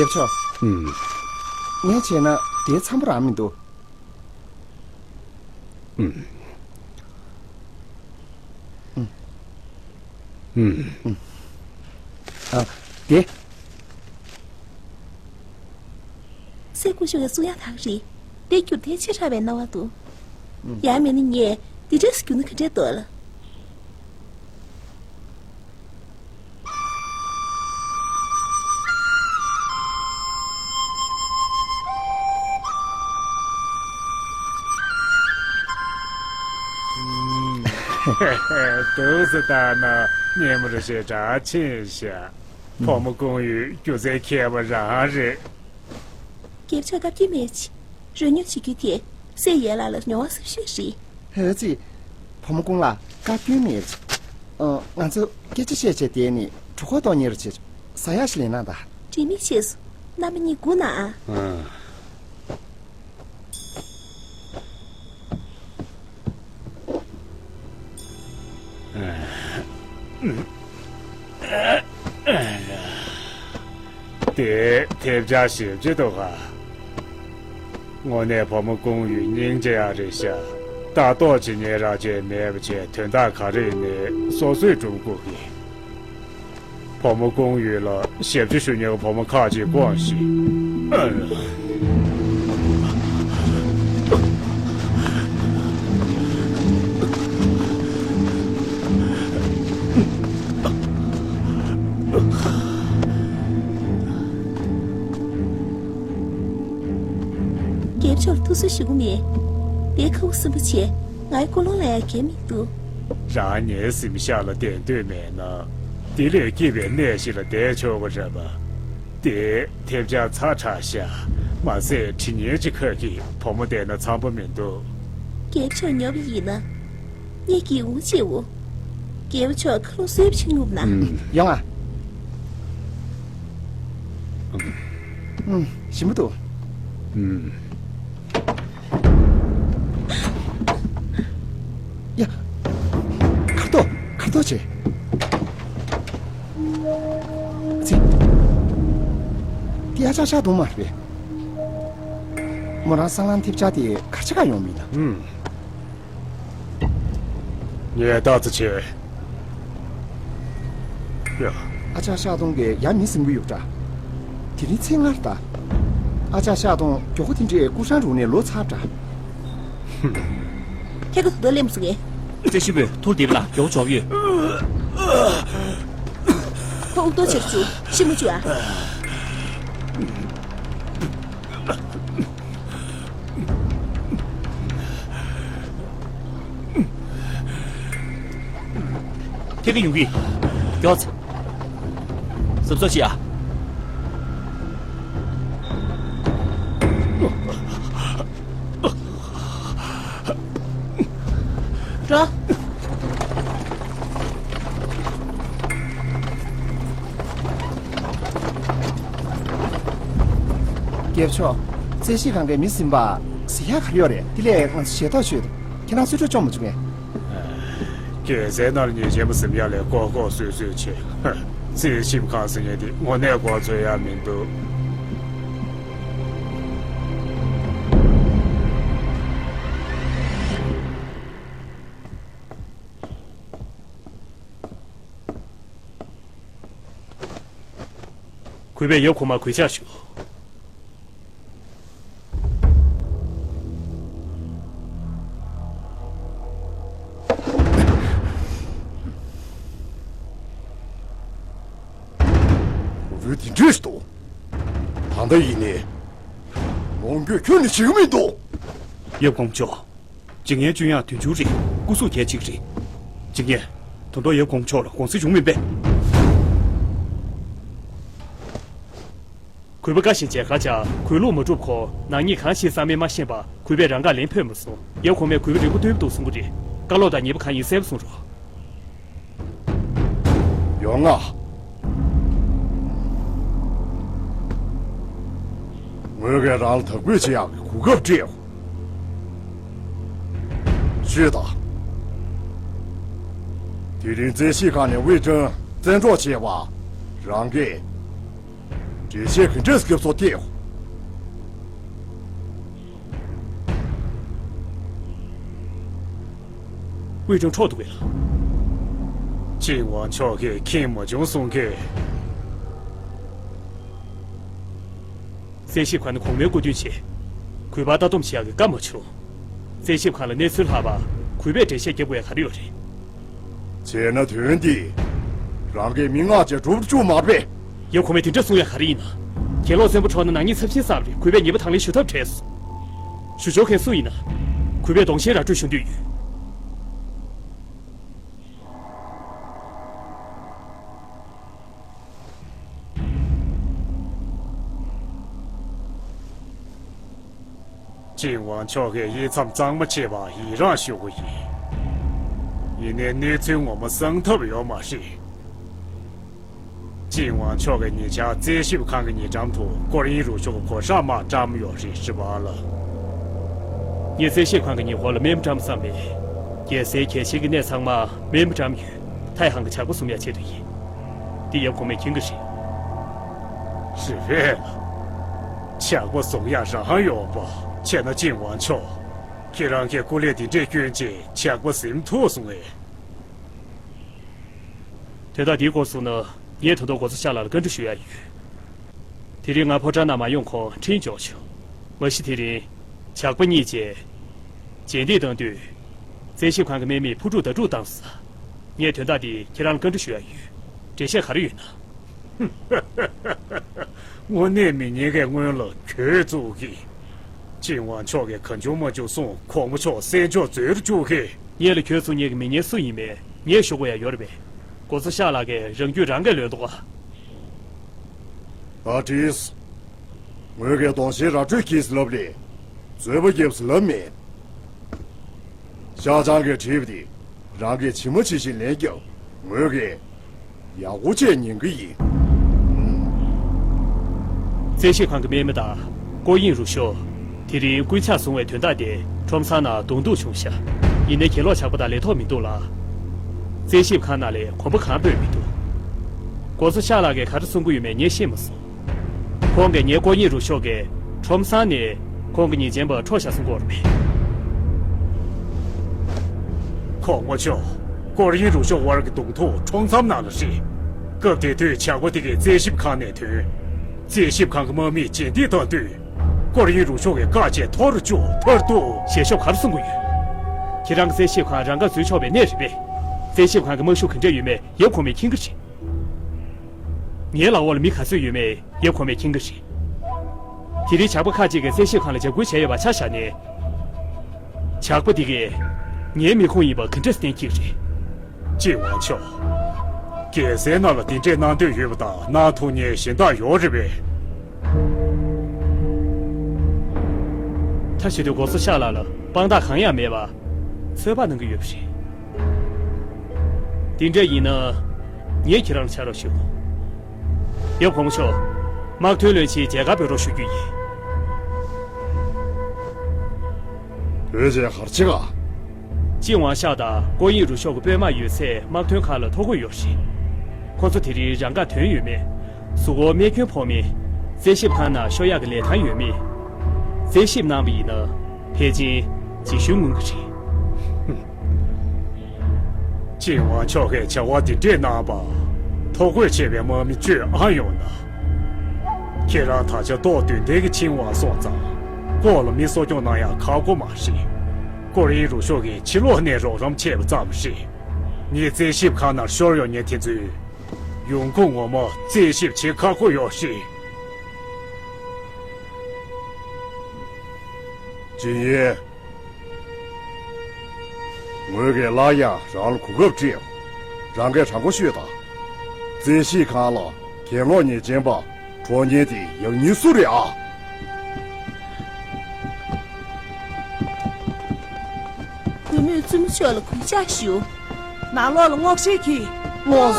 རྒྱབ་ཕྱོགས། ཨུམ། ངས་བྱས་ན་དེ་འཚམ་པོ་རང་མི་འདུག་ཨུམ། ཨུམ། ཨུམ། ཨུམ། ཨ། དེ། སེ་ཀུ་ཤུ་གི་གསུང་ཡག་དག་རེད། དེ་སྒྱུར་ཐལ་ཆེ་དྲགས་པའི་སྣང་བ་འདུག་ཨུམ། ཡང་མིན་ན་ངས་འདི་འདྲས་སྒྱུར་ན་ག་འདྲས་འདུག་ལ། ཏུས་སུ་ལྟ་ན་ཉིན་མོར་ཞེ་དྲག་ཕྱིན་ཤག་ཕོ་མོ་ཀུང་ཡུས་སྒྱུ་རྩལ་མཁས་པ་རང་རེད། རྒྱབ་ཕྱོགས་བཀའ་བཀྱོན་མེད་ཅིག་རོལ་མྱོང་བྱེད་རྒྱུ་དེ་སེ་ཡེ་ལགས་ལ་མྱོང་བ་ཟབ་ཤོས་རེད། ཧོ་ཙི། བུ་མོ་ཀུང་ལགས་བཀའ་བཀྱོན་མེད། ཨ། ང་ཚོ་སྐད་ཆ་བཤད་བྱས་བསྡད་ནས་གྲོད་ཁོག་ལྟོགས་ཉེར་བྱས། ཟ་ཡག་ཞིག་ལེན་ན་ད། དྲི་མེད་བྱས་སོ། རྣམ་པ་གཉིས་སྒུག་ན་ཨ། ཨ། དེ་ཐེབས་ཆག་ཞེ་པོ་ཅིག་འདུག་ག་དངོས་གནས་བུ་མོ་ཀུང་ཡུས་སྙིང་རྗེ་ཡག་རེད་ཤག་ལྟ་རྟོག་བྱེད་མཁན་རང་བྱས་མེད་པ་བྱས། དོན་དག་ག་རེ་ཡིན་ནའི་སོ་སོས་སྒྲུབ་དགོས་ཀི། བུ་མོ་ཀུང་ཡུས་ལ་ཞབས་ཕྱི་ཞུ་མཁན་གྱི་བུ་མོ་ཁག་ཅིག་བསྐོངས་ཤིག་ཨ། རྒྱབ་ཕྱོགས་ལ་ཐུགས་གསོ་ཞུ་གི་མེད། དེ་ཁ་བོ་སིམ་པོ་བྱས། ངའི་ཀུན་སློང་ལ་ཡང་འགལ་མི་འདུག་རང་ཉིད་གཟིམ་ཤག་ལ་བསྡད་འདོད་མེད་ན། དེ་ལས་སྐྱིད་པའི་གནས་ཤིག་ལ་བསྡད་ཆོག་གི་རེད་པ། དེ་ཐེབས་ཆག་ཚ་དྲགས་ཤག་མ་ཟད་དྲི་ངན་ཅིག་ཁ་གི། བུ་མོ་བསྡད་ན་འཚམ་པོ་མི་འདུག་རྒྱབ་ཕྱོགས་ཉོབ་ཡིན་ན། ངས་སྒེའུ་ཁུང་ཕྱེའོ། རྒྱབ་ཕྱོགས་ཁ་རླུང་བསིལ་པོ་ཅིག་རྔུབ་ན། ཡོང་ང་། ཞིམ་པོ་འདུག་ཡ། ཁ་ཐོག་ཁ་ཐོག་བྱེད། ཙི། འདི་ཨ་ཅག་ཤ་དུང་མ་རེད་པས། མོ་རང་སྲང་ལམ་ཐེབས་ཆག་དེ་ག་ཆེ་ག་ཡོང་མིན་ན། ངས་ལྟ་ཙི་བྱས། ཡ། ཨ་ཅག་ཤ་དུང་གིས་ཡ་མི་ཟིན་གྱི་ཡོད་འདྲ། དེ་རིང་ཚེས་ལྔ་རེད་ད། ཨ་ཅག་ཤ་དུང་མགྱོགས་པོ་དེ་འདྲས་ཀུ་ཧྲང་རུ་ནས་ལོག་ཚར་འདྲ། ཁྱེད་ཀྱི་དུ་དོ་ལེམ་སོང་ངས། རྩེ་ཞིབ་པོས་ཐུར་འདེབས་ལ་མགྱོགས་མགྱོགས་ཡོད། ཁོ་དབུགས་གཏོང་བྱེད་བཅུག་ཤི་མ་བཅུག་ཨ། ཁྱེད་ཀྱི་ཡོང་གི། མགྱོགས་ཚེ། གཟབ་གཟབ་བྱེད་ཨ། འགྲོ། རྒྱབ་ཕྱོགས། རྩེད་གཞིས་ཁང་གི་མི་ཟིན་པ། ཟི་ཡ་གར་ཡོད་རེད། དེ་ལས་ང་ཚོ་ཞེ་ཐག་ཆོད་འདུག་ཁྱེད་རང་གསོད་གྲོགས་བཅོམ་མ་བྱུང་ངས། རྒྱལ་སའི་ནང་ལ་ཉེས་ཅན་པ་ཟིན་ཡ་ལས་ལྐོག་ལྐོག་སུད་སུད་བྱེད། རྩེད་གཞིས་ཁང་ཟེར་མཁན་དེ་དངོས་གནས་མགོ་ཚོད་ཡ་མི་འདུག་གུས་པས་ཡབ་གོང་མར་གུས་ཕྱག་ཞུ། བུ་དེ་འདྲས་འདུག་ད་ལྟ་ཡིན་ནའི། ལོངས་སྤྱོད་ཁྱོན་ནས་བྱེད་ཀྱི་མི་འདུག་ཡབ་དགོངས་མཆོག་འཇིགས་ངན་བཅུ་ཡང་དུས་འགྱུར་རེད། སྐུ་གཟུགས་གལ་ཆེ་གི་རེད། འཇིགས་ངན། དོན་དུ་ཡབ་དགོངས་མཆོག་ལ་དགོངས་སེལ་བྱུང་མིན་པས། གུས་པ་བཀའ་བཞིན་མཇལ་ཁ་བཅར། གུས་ལུགས་མ་འགྲུབ་གོང་ནག་ཉེས་གང་ཞིག་བསགས་མིན་མ་ཤེས་པར་གུས་པས་རང་དགར་ལན་ཕུལ་མ་སོང་། ཡབ་གོང་མས་གུས་པ་རིག་པ་རྟོགས་འདུག་གསུང་གི་རེད། བཀའ་ལོག་དང་ཉེས་པ་གང་ཡིན་གསལ་པོ་གསུང་རོགས། ཡོང་ང་། ངོས་ཀྱིས་རང་ལ་དག་པོས་བྱེད་ཡག་གི་གོ་སྐབས་སྤྲད་ཡོད། ཤོད་དང་། དེ་རིང་རྩེད་གཞིས་ཁང་ནས་ཝེ་ཀྲང་བཙན་འཕྲོག་བྱས་པ་རང་གིས། འགྲེལ་བཤད་ག་འདྲས་སྐྱབས་སུ་བསྟེན། དབུས་ཀྲུང་འཕྲོག་འདུག་གས་ལ། ཅིན་ཝང་མཆོག་གིས་མཁྱེན་མ་བྱུང་གསུང་གས། རྩད་ཞིབ་ཁང་ནས་གོང་མའི་སྐུ་མདུན་ཆེད། གུས་པར་ལྟ་སྡོམ་བྱེད་ཡག་གི་བཀའ་མ་བྱུང་། རྩད་ཞིབ་ཁང་ལ་གནས་ཚུལ་ལྷག་པ། གུས་པས་འགྲེལ་བཤད་རྒྱབ་དགོས་ཡ་ག་རེ་ཡོད་རེད། བྱས་ན་དོན་འདི། རང་གི་མི་མངགས་བྱས་སྒྲུབ་བཅུག་མ་རེད་པས། ཡབ་གོང་མས་དེ་འདྲ་གསུང་ཡ་ག་རེ་ཡིན་ན། གྱེན་ལོག་བཙན་པོ་འཕྲོག་ན་ནག་ཉེས་ཚབས་ཆེན་བསགས་པ་རེད། གུས་པས་ཉེས་པ་དང་ལེན་ཞུ་ཐབས་བྲལ་སོང་། ཞུ་ཆོག་མཁན་སུ་ཡིན་ན། གུས་པས་གདོང་ཞེན་ར་སྤྲོད་ཞུ་འདོད་ཡོད། ཅིན་ཝང་མཆོག་གིས་ཡིག་མཚམས་གཙང་མ་བྱས་པ་ཡི་རངས་ཞུ་གི་ཡིན། ཡིན་ནའི་གནས་ཚུལ་ངོ་མ་གསང་ཐབས་ཡོད་མ་རེད། ཅིན་ཝང་མཆོག་གིས་ཉེ་ཆར་རྩད་ཞིབ་ཁང་གི་ཉེ་འགྲམ་དུ་སྐོར་གཡེང་རུ་ཤོག་གི་གོ་ཧྲག་དམག་བཀྲམ་ཡོད་རེད་ཟེར་བ་ལ། ངས་རྩད་ཞིབ་ཁང་གི་ཉེ་འཁོར་ལ་དམག་མི་བཀྲམ་བསམ་མེད། རྒྱལ་སའི་གལ་ཆེ་གི་གནས་ཚང་མ་དམག་མི་བཀྲམ་ཡོད། ཐའེ་ཧང་གི་ཇག་པ་བཟུང་ཡ་ཆེད་དུ་ཡིན། འདི་ཡབ་གོང་མས་མཁྱེན་གི་རེད། རེད་པས། ཇག་པ་བཟུང་ཡ་རང་ཡོང་པ་བྱས་ན། ཅིན་ཝང་མཆོག་ཁྱེད་རང་གིས་སྐུ་ལས་འདི་འདྲས་བསྐྱོན་རྗེས་ཇག་པ་ཟིན་ཐུབ་སོང་ངས། དོན་དག་འདིའི་སྐོར་གསུངས་ན། ངས་ད་དུང་གོང་ས་ཤར་ལགས་ལ་བཀའ་འདྲི་ཞུ་ཡ་ཡོད། དེ་རིང་ང་ཕོ་བྲང་ནང་མ་ཡོང་གོང་འཕྲིན་འབྱོར་བྱུང་། མ་གཞི་དེ་རིང་། ཇག་པ་གཉིས་བཅས། རྗེས་འདེད་གཏང་དུས། རྩད་ཞིབ་ཁང་གི་དམག་མིས་འཕུར་གྲུ་ཟླ་དྲུག་བཏང་སོང་། ངས་དོན་དག་འདི་ཁྱེད་རང་ལ་བཀའ་འདྲི་ཞུ་ཡ་ཡོད། འགྲེལ་བཤད་ག་རེ་ཡོད་ན། དངོས་གནས་མི་ཉན་མཁན་སྔོན་ལ་གྱོད་བཙུགས་ཀྱིས། ཅིན་ཝང་མཆོག་གིས་གང་བྱུང་མང་བྱུང་གསུངས། གོང་མ་མཆོག་སེམས་ཕྱོགས་འཛོལ་བཅུག་གིས། ངེད་ལ་གྱོད་བཙུགས་མཁན་གྱི་མི་ངན་སུ་ཡིན་མིན་ངས་ཞུ་དགོས་ཡ་ཡོད་རེད་པས། གོང་ས་ཤར་ལགས་ཀྱིས་རང་རྒྱུད་རང་གིས་ལོན་འདུག་ག། ད་དྲིས། ངོས་ཀྱིས་གདོང་ཞེན་ར་སྤྲོད་གྱིས་ལབ་རེད། རྩོད་པ་རྒྱབ་ཟེར་ལབ་མེད། ཤ་ཆང་གིས་དྲིས་པ་དེ། རང་གིས་ཇི་མ་ཇི་བཞིན་ལན་རྒྱབ། ངོས་ཀྱིས་ཡག་པོ་བྱས་ཉན་གི་ཡིན། རྩད་ཞིབ་ཁང་གི་དམག་མི་དང་སྐོར་གཡེང་རུ་ཤོག་དེ་རིང་རྐུན་ཇག་བཟུང་བའི་དོན་དག་དེ་ཁྲོམ་སྲང་ནང་གདོང་ཐུག་བྱུང་ཤག་ཡིན་ནའི་གྱེན་ལོག་ཇག་པ་དང་ལས་ཐོག་མི་འདུག་ལ། རྩད་ཞིབ་ཁང་ནང་ལ་གོམ་པ་གང་སྤོས་མི་འདུག་གོང་ས་ཤར་ལགས་ཀྱིས་ག་རེ་གསུང་གི་ཡོད་མེད་ངས་ཤེས་མ་སོང་། ཁོང་གིས་ངའི་སྐོར་གཡེང་རུ་ཤོག་གིས་ཁྲོམ་སྲང་ནས་ཁོང་གི་ཉེས་ཅན་པ་འཕྲོག་བཞག་སོང་གོ་རེད། གོང་མ་མཆོག་སྐོར་གཡེང་རུ་ཤོག་དབར་གྱི་གདོང་ཐུག་ཁྲོམ་མཚམས་ནང་ལ་རེད། སྐབས་དེ་དུས་ཇག་པ་དེ་གས་རྩད་ཞིབ་ཁང་ནས་ཐོན། རྩད་ཞིབ་ཁང་གི་དམག་མིས་རྗེས་འདེད་བཏང་དུས། སྐོར་གཡེང་རུ་ཤོག་གིས་བཀག་བྱས་འཐོར་རུ་བཅུག་མཐར་ཐུག་ཞལ་ཤོབ་ག་རེ་གསུང་གི་ཡོད། ཁྱེད་རང་གི་རྩད་ཞིབ་ཁང་རང་དགར་འཛུལ་ཆོག་པའི་གནས་རེད་པས། རྩད་ཞིབ་ཁང་གི་དམག་ཤུགས་ག་འདྲས་ཡོད་མེད་ཡབ་གོང་མས་མཁྱེན་གྱི་རེད། ངའི་ལག་འོག་ལ་མི་ག་ཚོད་ཡོད་མེད་ཡབ་གོང་མས་མཁྱེན་གྱི་རེད། དེ་རིང་ཇག་པ་ཁག་ཅིག་གིས་རྩད་ཞིབ་ཁང་ལ་འཇབ་རྒོལ་བྱས་ཡོད་པ་ཆ་བཞག་ནས། ཇག་པ་འདི་གས་ངའི་མི་ཁུངས་ཡིན་པ་ག་འདྲས་གཏན་འཁེལ་རེད། ཅིན་ཝང་མཆོག་རྒྱལ་སའི་ནང་ལ་འདི་འདྲས་གནང་འདོད་ཡོད་པ་དང་གནང་ཐུབ་མཁན་གཞན་དག་ཡོད་རེད་པས། ད་བྱེད་དུས་གོང་ས་ཤར་ལགས་ལ་དཔང་རྟགས་གང་ཡང་མེད་པ་ཚོད་དཔག་གནང་གི་ཡོད་པ་རེད། དེ་འདྲ་ཡིན་ན། ངས་ཁྱེད་རང་ལ་ཕྱག་རོགས་ཞུ། ཡབ་གོང་མ་མཆོག་དམག་དོན་བློན་ཆེན་མཇལ་ཁར་འབོད་རོགས་ཞུ་རྒྱུ་ཡིན། བོད་ཆས་གར་ཆེ་ག་ཅིན་ཝང་ཤག་དང་སྐོར་གཡེང་རུ་ཤོག་གི་དཔོན་དམག་ཡོད་ཚད་དམག་དོན་ཁག་ལ་ཐོ་འགོད་ཡོད་རེད། ཁོ་ཚོ་དེ་རིང་རང་དགར་ཐོན་ཡོད་མེད། གཟུགས་པོར་རྨས་སྐྱོན་ཕོག་མིན། རྩད་ཞིབ་ཁང་ནང་ཤོར་ཡག་གི་ལས་ཐང་ཡོད་མེད། རྩད་ཞིབ་གནང་བ་ཡིན་ན་ཕལ་ཆེར་རྗེས་ཤུལ་མངོན་གྱི་རེད། ཅིན་ཝང་མཆོག་གིས་བྱ་བ་འདི་འདྲས་གནང་བ། ཐོ་འགོད་བྱས་པའི་དམག་མི་བཅུས་ཨང་ཡོང་ན། ཁྱེད་རང་ད་ཆ་ཏོག་མདུན་ལྡན་གྱི་ཆིན་ཝང་སོང་ཙང་། ལྐོག་ལ་མི་གསོ་སྐྱོང་གནང་ཡག་ཁག་པོ་མ་རེད། སྐོར་གཡེང་རུ་ཤོག་གིས་ཕྱི་ལོགས་ནས་རོགས་རམ་བྱས་པ་ཙམ་རེད། ངས་རྩད་ཞིབ་ཁང་ནང་ཤོར་ཡོང་མཁན་དེ་ཚོའི་ཡོང་ཁུངས་ངོ་མ་རྩད་ཞིབ་བྱེད་ཁག་པོ་ཡོད་རེད། ཅིན་ཡེ། ངོས་ཀྱིས་སླར་ཡང་རང་ལ་གོ་སྐབས་སྤྲད། རང་གིས་དྲང་པོ་ཤོད་དང་། རྩད་ཞིབ་ཁང་ལ་གྱེན་ལོག་ཉེས་ཅན་པ་འཕྲོག་མཁན་དེ་ཡང་སྙིང་སུ་རེད་ཨ། གུས་མོས་བཙུན་མོ་མཆོག་ལ་གུས་ཕྱག་ཞུ། ནང་ལོགས་ལ་སྔོག་བཤེར་གྱིས། སྔོག་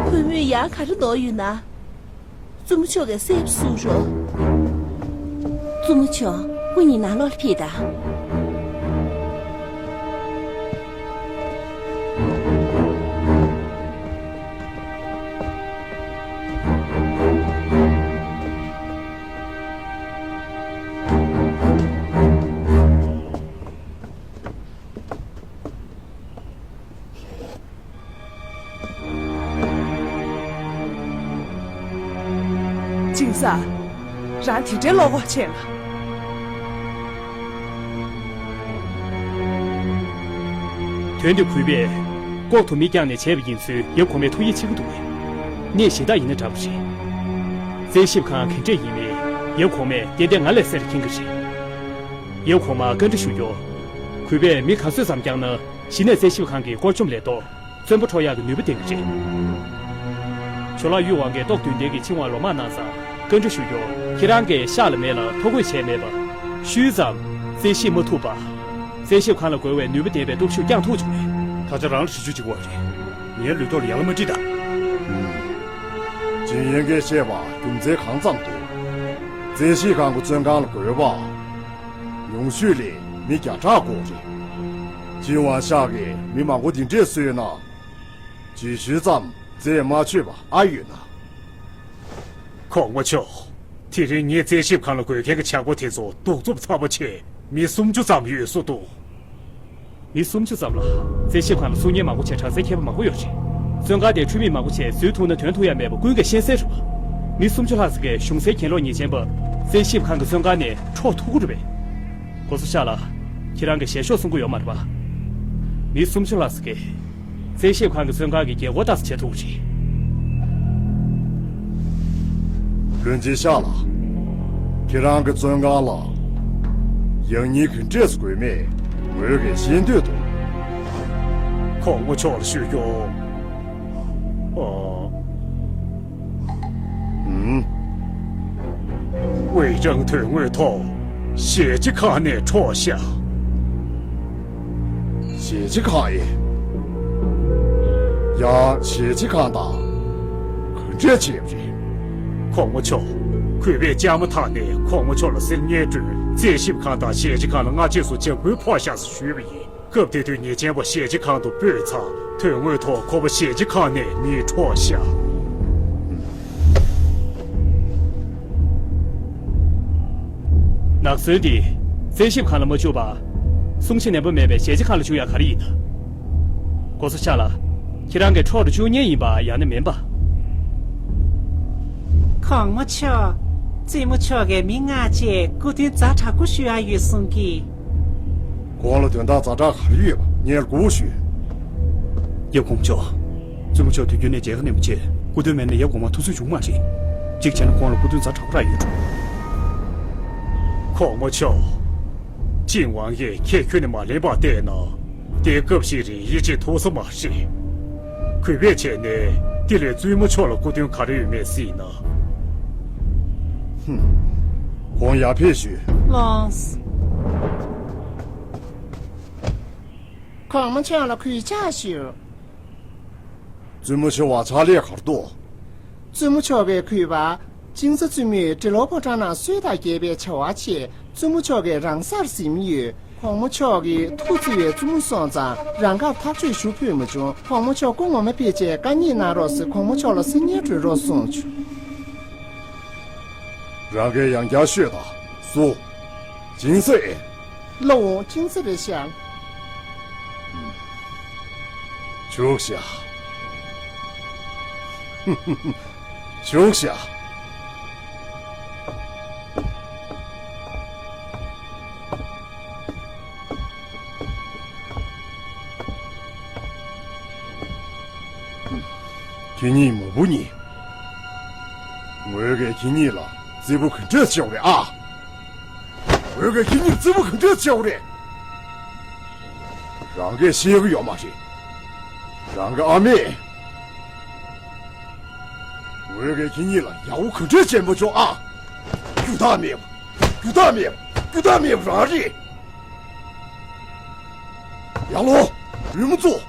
གུས་མོས་ཡང་ག་རེ་ནོར་ཡོད་ན། བཙུན་མོ་མཆོག་གིས་གསལ་པོ་གསུང་རོགས། བཙུན་མོ་མཆོག་སྐུ་ཉིད་ནང་ལོགས་ལ་ཕེབས་དང་། ད། རང་དེ་འདྲའི་བློ་ཁོག་ཆེ་ན། དོན་དེ་གུས་པས་ལྐོག་ཏུ་མི་བསྐྱངས་ནས་བྱས་པ་ཡིན་ཚུལ་ཡབ་གོང་མས་ཐུགས་ཡིད་ཆེས་ཀྱི་འདུག་པས། གནས་གཞན་དག་ཡིན་ན་འདྲ་པོ་རེད། རྩད་ཞིབ་ཁང་ག་འདྲས་ཡིན་མིན་ཡབ་གོང་མས་ཏན་ཏན་ང་ལས་གསལ་རུ་མཁྱེན་གྱི་རེད། ཡབ་གོང་མར་བཀའ་འདྲི་ཞུ་རྒྱུ། གུས་པས་མི་ག་ཚོད་ཙམ་བསྐྱངས་ན་གཞི་ནས་རྩད་ཞིབ་ཁང་གི་བཀོད་བཅོམ་ལས་ལྡོག་བཙོན་པ་འཕྲོག་ཡག་གི་ནུས་པ་ལྡན་གྱི་རེད། ཇོ་ལགས་གཡུ་ཝང་གིས་ཏོག་བདུན་ལྡན་གྱི་ཆིང་ཝང་ལོ་མ་གནང་ཙང་བཀའ་འདྲི་ཞུ་རྒྱུ། ཁྱེད་རང་གིས་ཤག་ལ་མེད་ལ་ཐོ་འགོད་བྱས་མེད་པ། ཤུལ་ཙམ་རྩད་ཞིབ་མ་ཐུབ་པ། རྩད་ཞིབ་ཁང་ལ་རྒོལ་བའི་ནུས་པ་ལྡན་པའི་སྟོབས་ཤུགས་བསྐྱངས་ཐུབ་བྱུང་བས། ད་ཆ་རང་ལ་ཞུ་རྒྱུ་གཅིག་པོ་རེད། ངའི་ལུས་ཐོག་ལ་ཡ་ལ་མ་ཁྲིད་ད། ཅིན་ཡན་གྱིས་བཤད་པ་རྒྱུ་མཚན་གང་ཙམ་འདུག་རྩད་ཞིབ་ཁང་གི་བཙོན་ཁང་ལ་རྒོལ་བ། ཉུང་ཤོས་ལས་མི་བརྒྱ་ཕྲག་འགོར་རེད། ཅིན་ཝང་ཤག་གིས་མི་མང་པོ་འདི་འདྲས་གསོད་ན། ཇི་ཞུས་ཙམ་རྩད་མ་ཆོད་པ་ཨ་ཡོད་ན། གོང་མ་མཆོག་དེ་རིང་ངས་རྩད་ཞིབ་ཁང་ལ་རྒོལ་མཁན་གྱི་ཇག་པ་དེ་ཚོ་གདུག་རྩུབ་ཚ་པོ་བྱས་མི་སུམ་ཅུ་ཙམ་ཡོད་བཟོ་འདུག་མི་སུམ་ཅུ་ཙམ་ལ། རྩད་ཞིབ་ཁང་ལ་སྲུང་ཉེན་མང་པོ་བྱས་དྲག་རྩལ་མཁས་པ་མང་པོ་ཡོད་རེད། བཙོན་ཁང་དེར་འཁྲུལ་མེད་མང་པོ་བྱས་འཛུལ་ཐུབ་ན་དོན་ཐུབ་ཡ་མེད་པ་ཀུན་གྱིས་ཤེས་གསལ་རེད་པ། མི་སུམ་ཅུ་ལྷག་ཙམ་གྱིས་གཞུང་སའི་གྱེན་ལོག་ཉེས་ཅན་པ་རྩད་ཞིབ་ཁང་གི་བཙོན་ཁང་ནས་འཕྲོག་ཐུབ་ཀྱི་རེད་པས། སྒོ་ཟོ་ཤག་ལགས། ཁྱེད་རང་གིས་ཞལ་ཤོག་གསུང་གི་ཡོད་མ་རེད་པ། མི་སུམ་ཅུ་ལྷག་ཙམ་གྱིས། རྩད་ཞིབ་ཁང་གི་བཙོན་ཁང་གི་རྒྱལ་སྒོ་ཏོག་ཙམ་ཕྱེ་ཐུབ་ཀྱི་རེད། བློན་ཆེན་ཤག་ལགས། ཁྱེད་རང་གི་བཙོན་ཁང་ལ་ཡང་སྙིང་གི་འདྲེས་དགོས་མེད་ངོས་ཀྱིས་ཤེས་འདོད་དོ། གོང་མ་མཆོག་ལ་ཞུ་རྒྱུ། ཨ། ཨུམ། ཝེ་ཀྲང་དོན་དངོས་ཐོག་ཞལ་ལྕེ་ཁང་ནས་འཕྲོག་བཞག་ཞལ་ལྕེ་ཁང་ཨེ། ཡང་ཞལ་ལྕེ་ཁང་དང་ག་འདྲས་བྱས་པ་རེད། གོང་མ་མཆོག་གུས་པས་བཅའ་མར་འཐག་ནས་གོང་མ་མཆོག་ལ་གསེར་ཉའི་སྒྲོས་རྩད་ཞིབ་ཁང་དང་ཞལ་ལྕེ་ཁང་ལ་སྔ་རྗེས་སུ་འཇབ་རྒོལ་ཕོག་བཞག་ཟེར་ཞུས་པ་ཡིན། སྐབས་དེ་དུས་ཉེས་ཅན་པ་ཞལ་ལྕེ་ཁང་དུ་སྤོས་ཚར། དོན་དངོས་ཐོག་ཁོ་པ་ཞལ་ལྕེ་ཁང་ནས་མིས་འཕྲོག་བཞག་ནག་ཚོན་འདི་རྩད་ཞིབ་ཁང་ལ་མ་བཅུག་པར། སྲུང་བྱ་ནན་པོ་མེད་པའི་ཞལ་ལྕེ་ཁང་ལ་བཅུག་ཡ་ག་རེ་ཡིན་ན། སྒོ་ཟོ་ཤག་ལགས། ཁྱེད་རང་གིས་འཕྲོག་ཏུ་བཅུག་མཁན་ཡིན་པ་ཡང་ན་མིན་པ། གོང་མ་མཆོག་བཙུན་མོ་མཆོག་གིས་མི་ལྔ་བཅས་སྐུ་མདུན་ཛ་དྲག་པོ་ཞུ་ཡ་ཡོད་གསུང་གི། ཁོང་ལ་དོན་དག་ཛ་དྲག་ག་རེ་ཡོད་པ་ངས་གོ་བ་ཞུས། ཡབ་གོང་མ་མཆོག་བཙུན་མོ་མཆོག་དུས་རྒྱུན་ནས་མཇལ་ཁ་གནང་བ་བྱས་སྐུ་མདུན་མེད་ན་ཡབ་གོང་མ་ཐུགས་སུན་བྱུང་མ་རེད། གཅིག་བྱས་ན་ཁོང་ལ་སྐུ་མདུན་ཛ་དྲག་པོ་རག་ཡོད་འགྲོ། གོང་མ་མཆོག་ཅིན་ཝང་ཡིས་ཁྱེད་ཁྱོན་ནས་མ་ལེན་པར་བལྟས་ན། དེ་སྐབས་ཤིག་རིང་ཡིད་ཆེས་ཐུབ་ས་མ་རེད། གུས་པས་བྱས་ནས་དེ་ལས་བཙུན་མོ་མཆོག་ལ་སྐུ་མདུན་ག་རེ་ཡོད་མེད་གཟིགས་ན། ཧུམ། ཁོང་ཡར་ཕེབས་ཞུས། ལོངས། གོང་མ་མཆོག་ལ་གུས་ཕྱག་ཞུ། བཙུན་མོ་མཆོག་བ་ཕྱག་ལས་གར་འདུག་བཙུན་མོ་མཆོག་གིས་གུས་པ་ཅིང་ཙེ་བཙུན་མོས་འབྲི་ལོག་ཕོ་བྲང་ནང་གསོལ་དང་རྒྱས་པའི་བྱ་བ་ཆེད་བཙུན་མོ་མཆོག་གིས་རང་སར་གཟིམས་ཡོད། གོང་མ་མཆོག་གིས་ཐུགས་བརྩེ་བའི་བཙུན་མོ་སོང་ཙང་རང་དགར་ཐག་གཅོད་ཞུ་ཕོད་མ་བྱུང་། གོང་མ་མཆོག་སྐུ་ངོ་མ་ཕེབས་རྗེས་བཀའ་མཉེས་གནང་རོགས་ཟེར་གོང་མ་མཆོག་ལ་གསེར་ཉའི་སྒྲོན་རོགས་གསུངས་བྱུང་། རང་གིས་ཡང་བསྐྱར་ཤོད་དང་། སུ། ཅིང་ཙེ་ཨེ། ལོ། ཅིང་ཙེ་རེད་ཤག་བྱུགས་ཤག་བྱུགས་ཤག་ཁྱེད་གཉིས་མ་བུ་གཉིས། ངོས་ཀྱིས་ཁྱེད་གཉིས་ལ་བརྩེ་པོ་ག་འདྲས་བྱས་པ་རེད་ཨ། ངོས་ཀྱིས་ཁྱེད་གཉིས་ལ་བརྩེ་པོ་ག་འདྲས་བྱས་པ་རེད། རང་གིས་ཤེས་ཀྱི་ཡོད་མ་རེད། རང་གི་ཨ་མས། ངོས་ཀྱིས་ཁྱེད་གཉིས་ལ་ཡག་པོ་ག་འདྲས་བྱས་མ་བྱུང་ཨ། རྒྱུ་དག་མེད་པ། རྒྱུ་དག་མེད་པ། རྒྱུ་དག་མེད་པ་རང་རེད། ཡར་ལོངས། རུས་མོ་བཙུགས།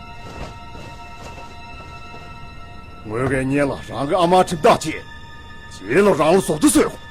ངོས་ཀྱིས་སྔོན་ལ་རང་གི་ཨ་མར་ཁྲིམས་ཐག་བཅད། རྗེས་ལ་རང་ལ་བཟོ་ལྟ་བཟོས།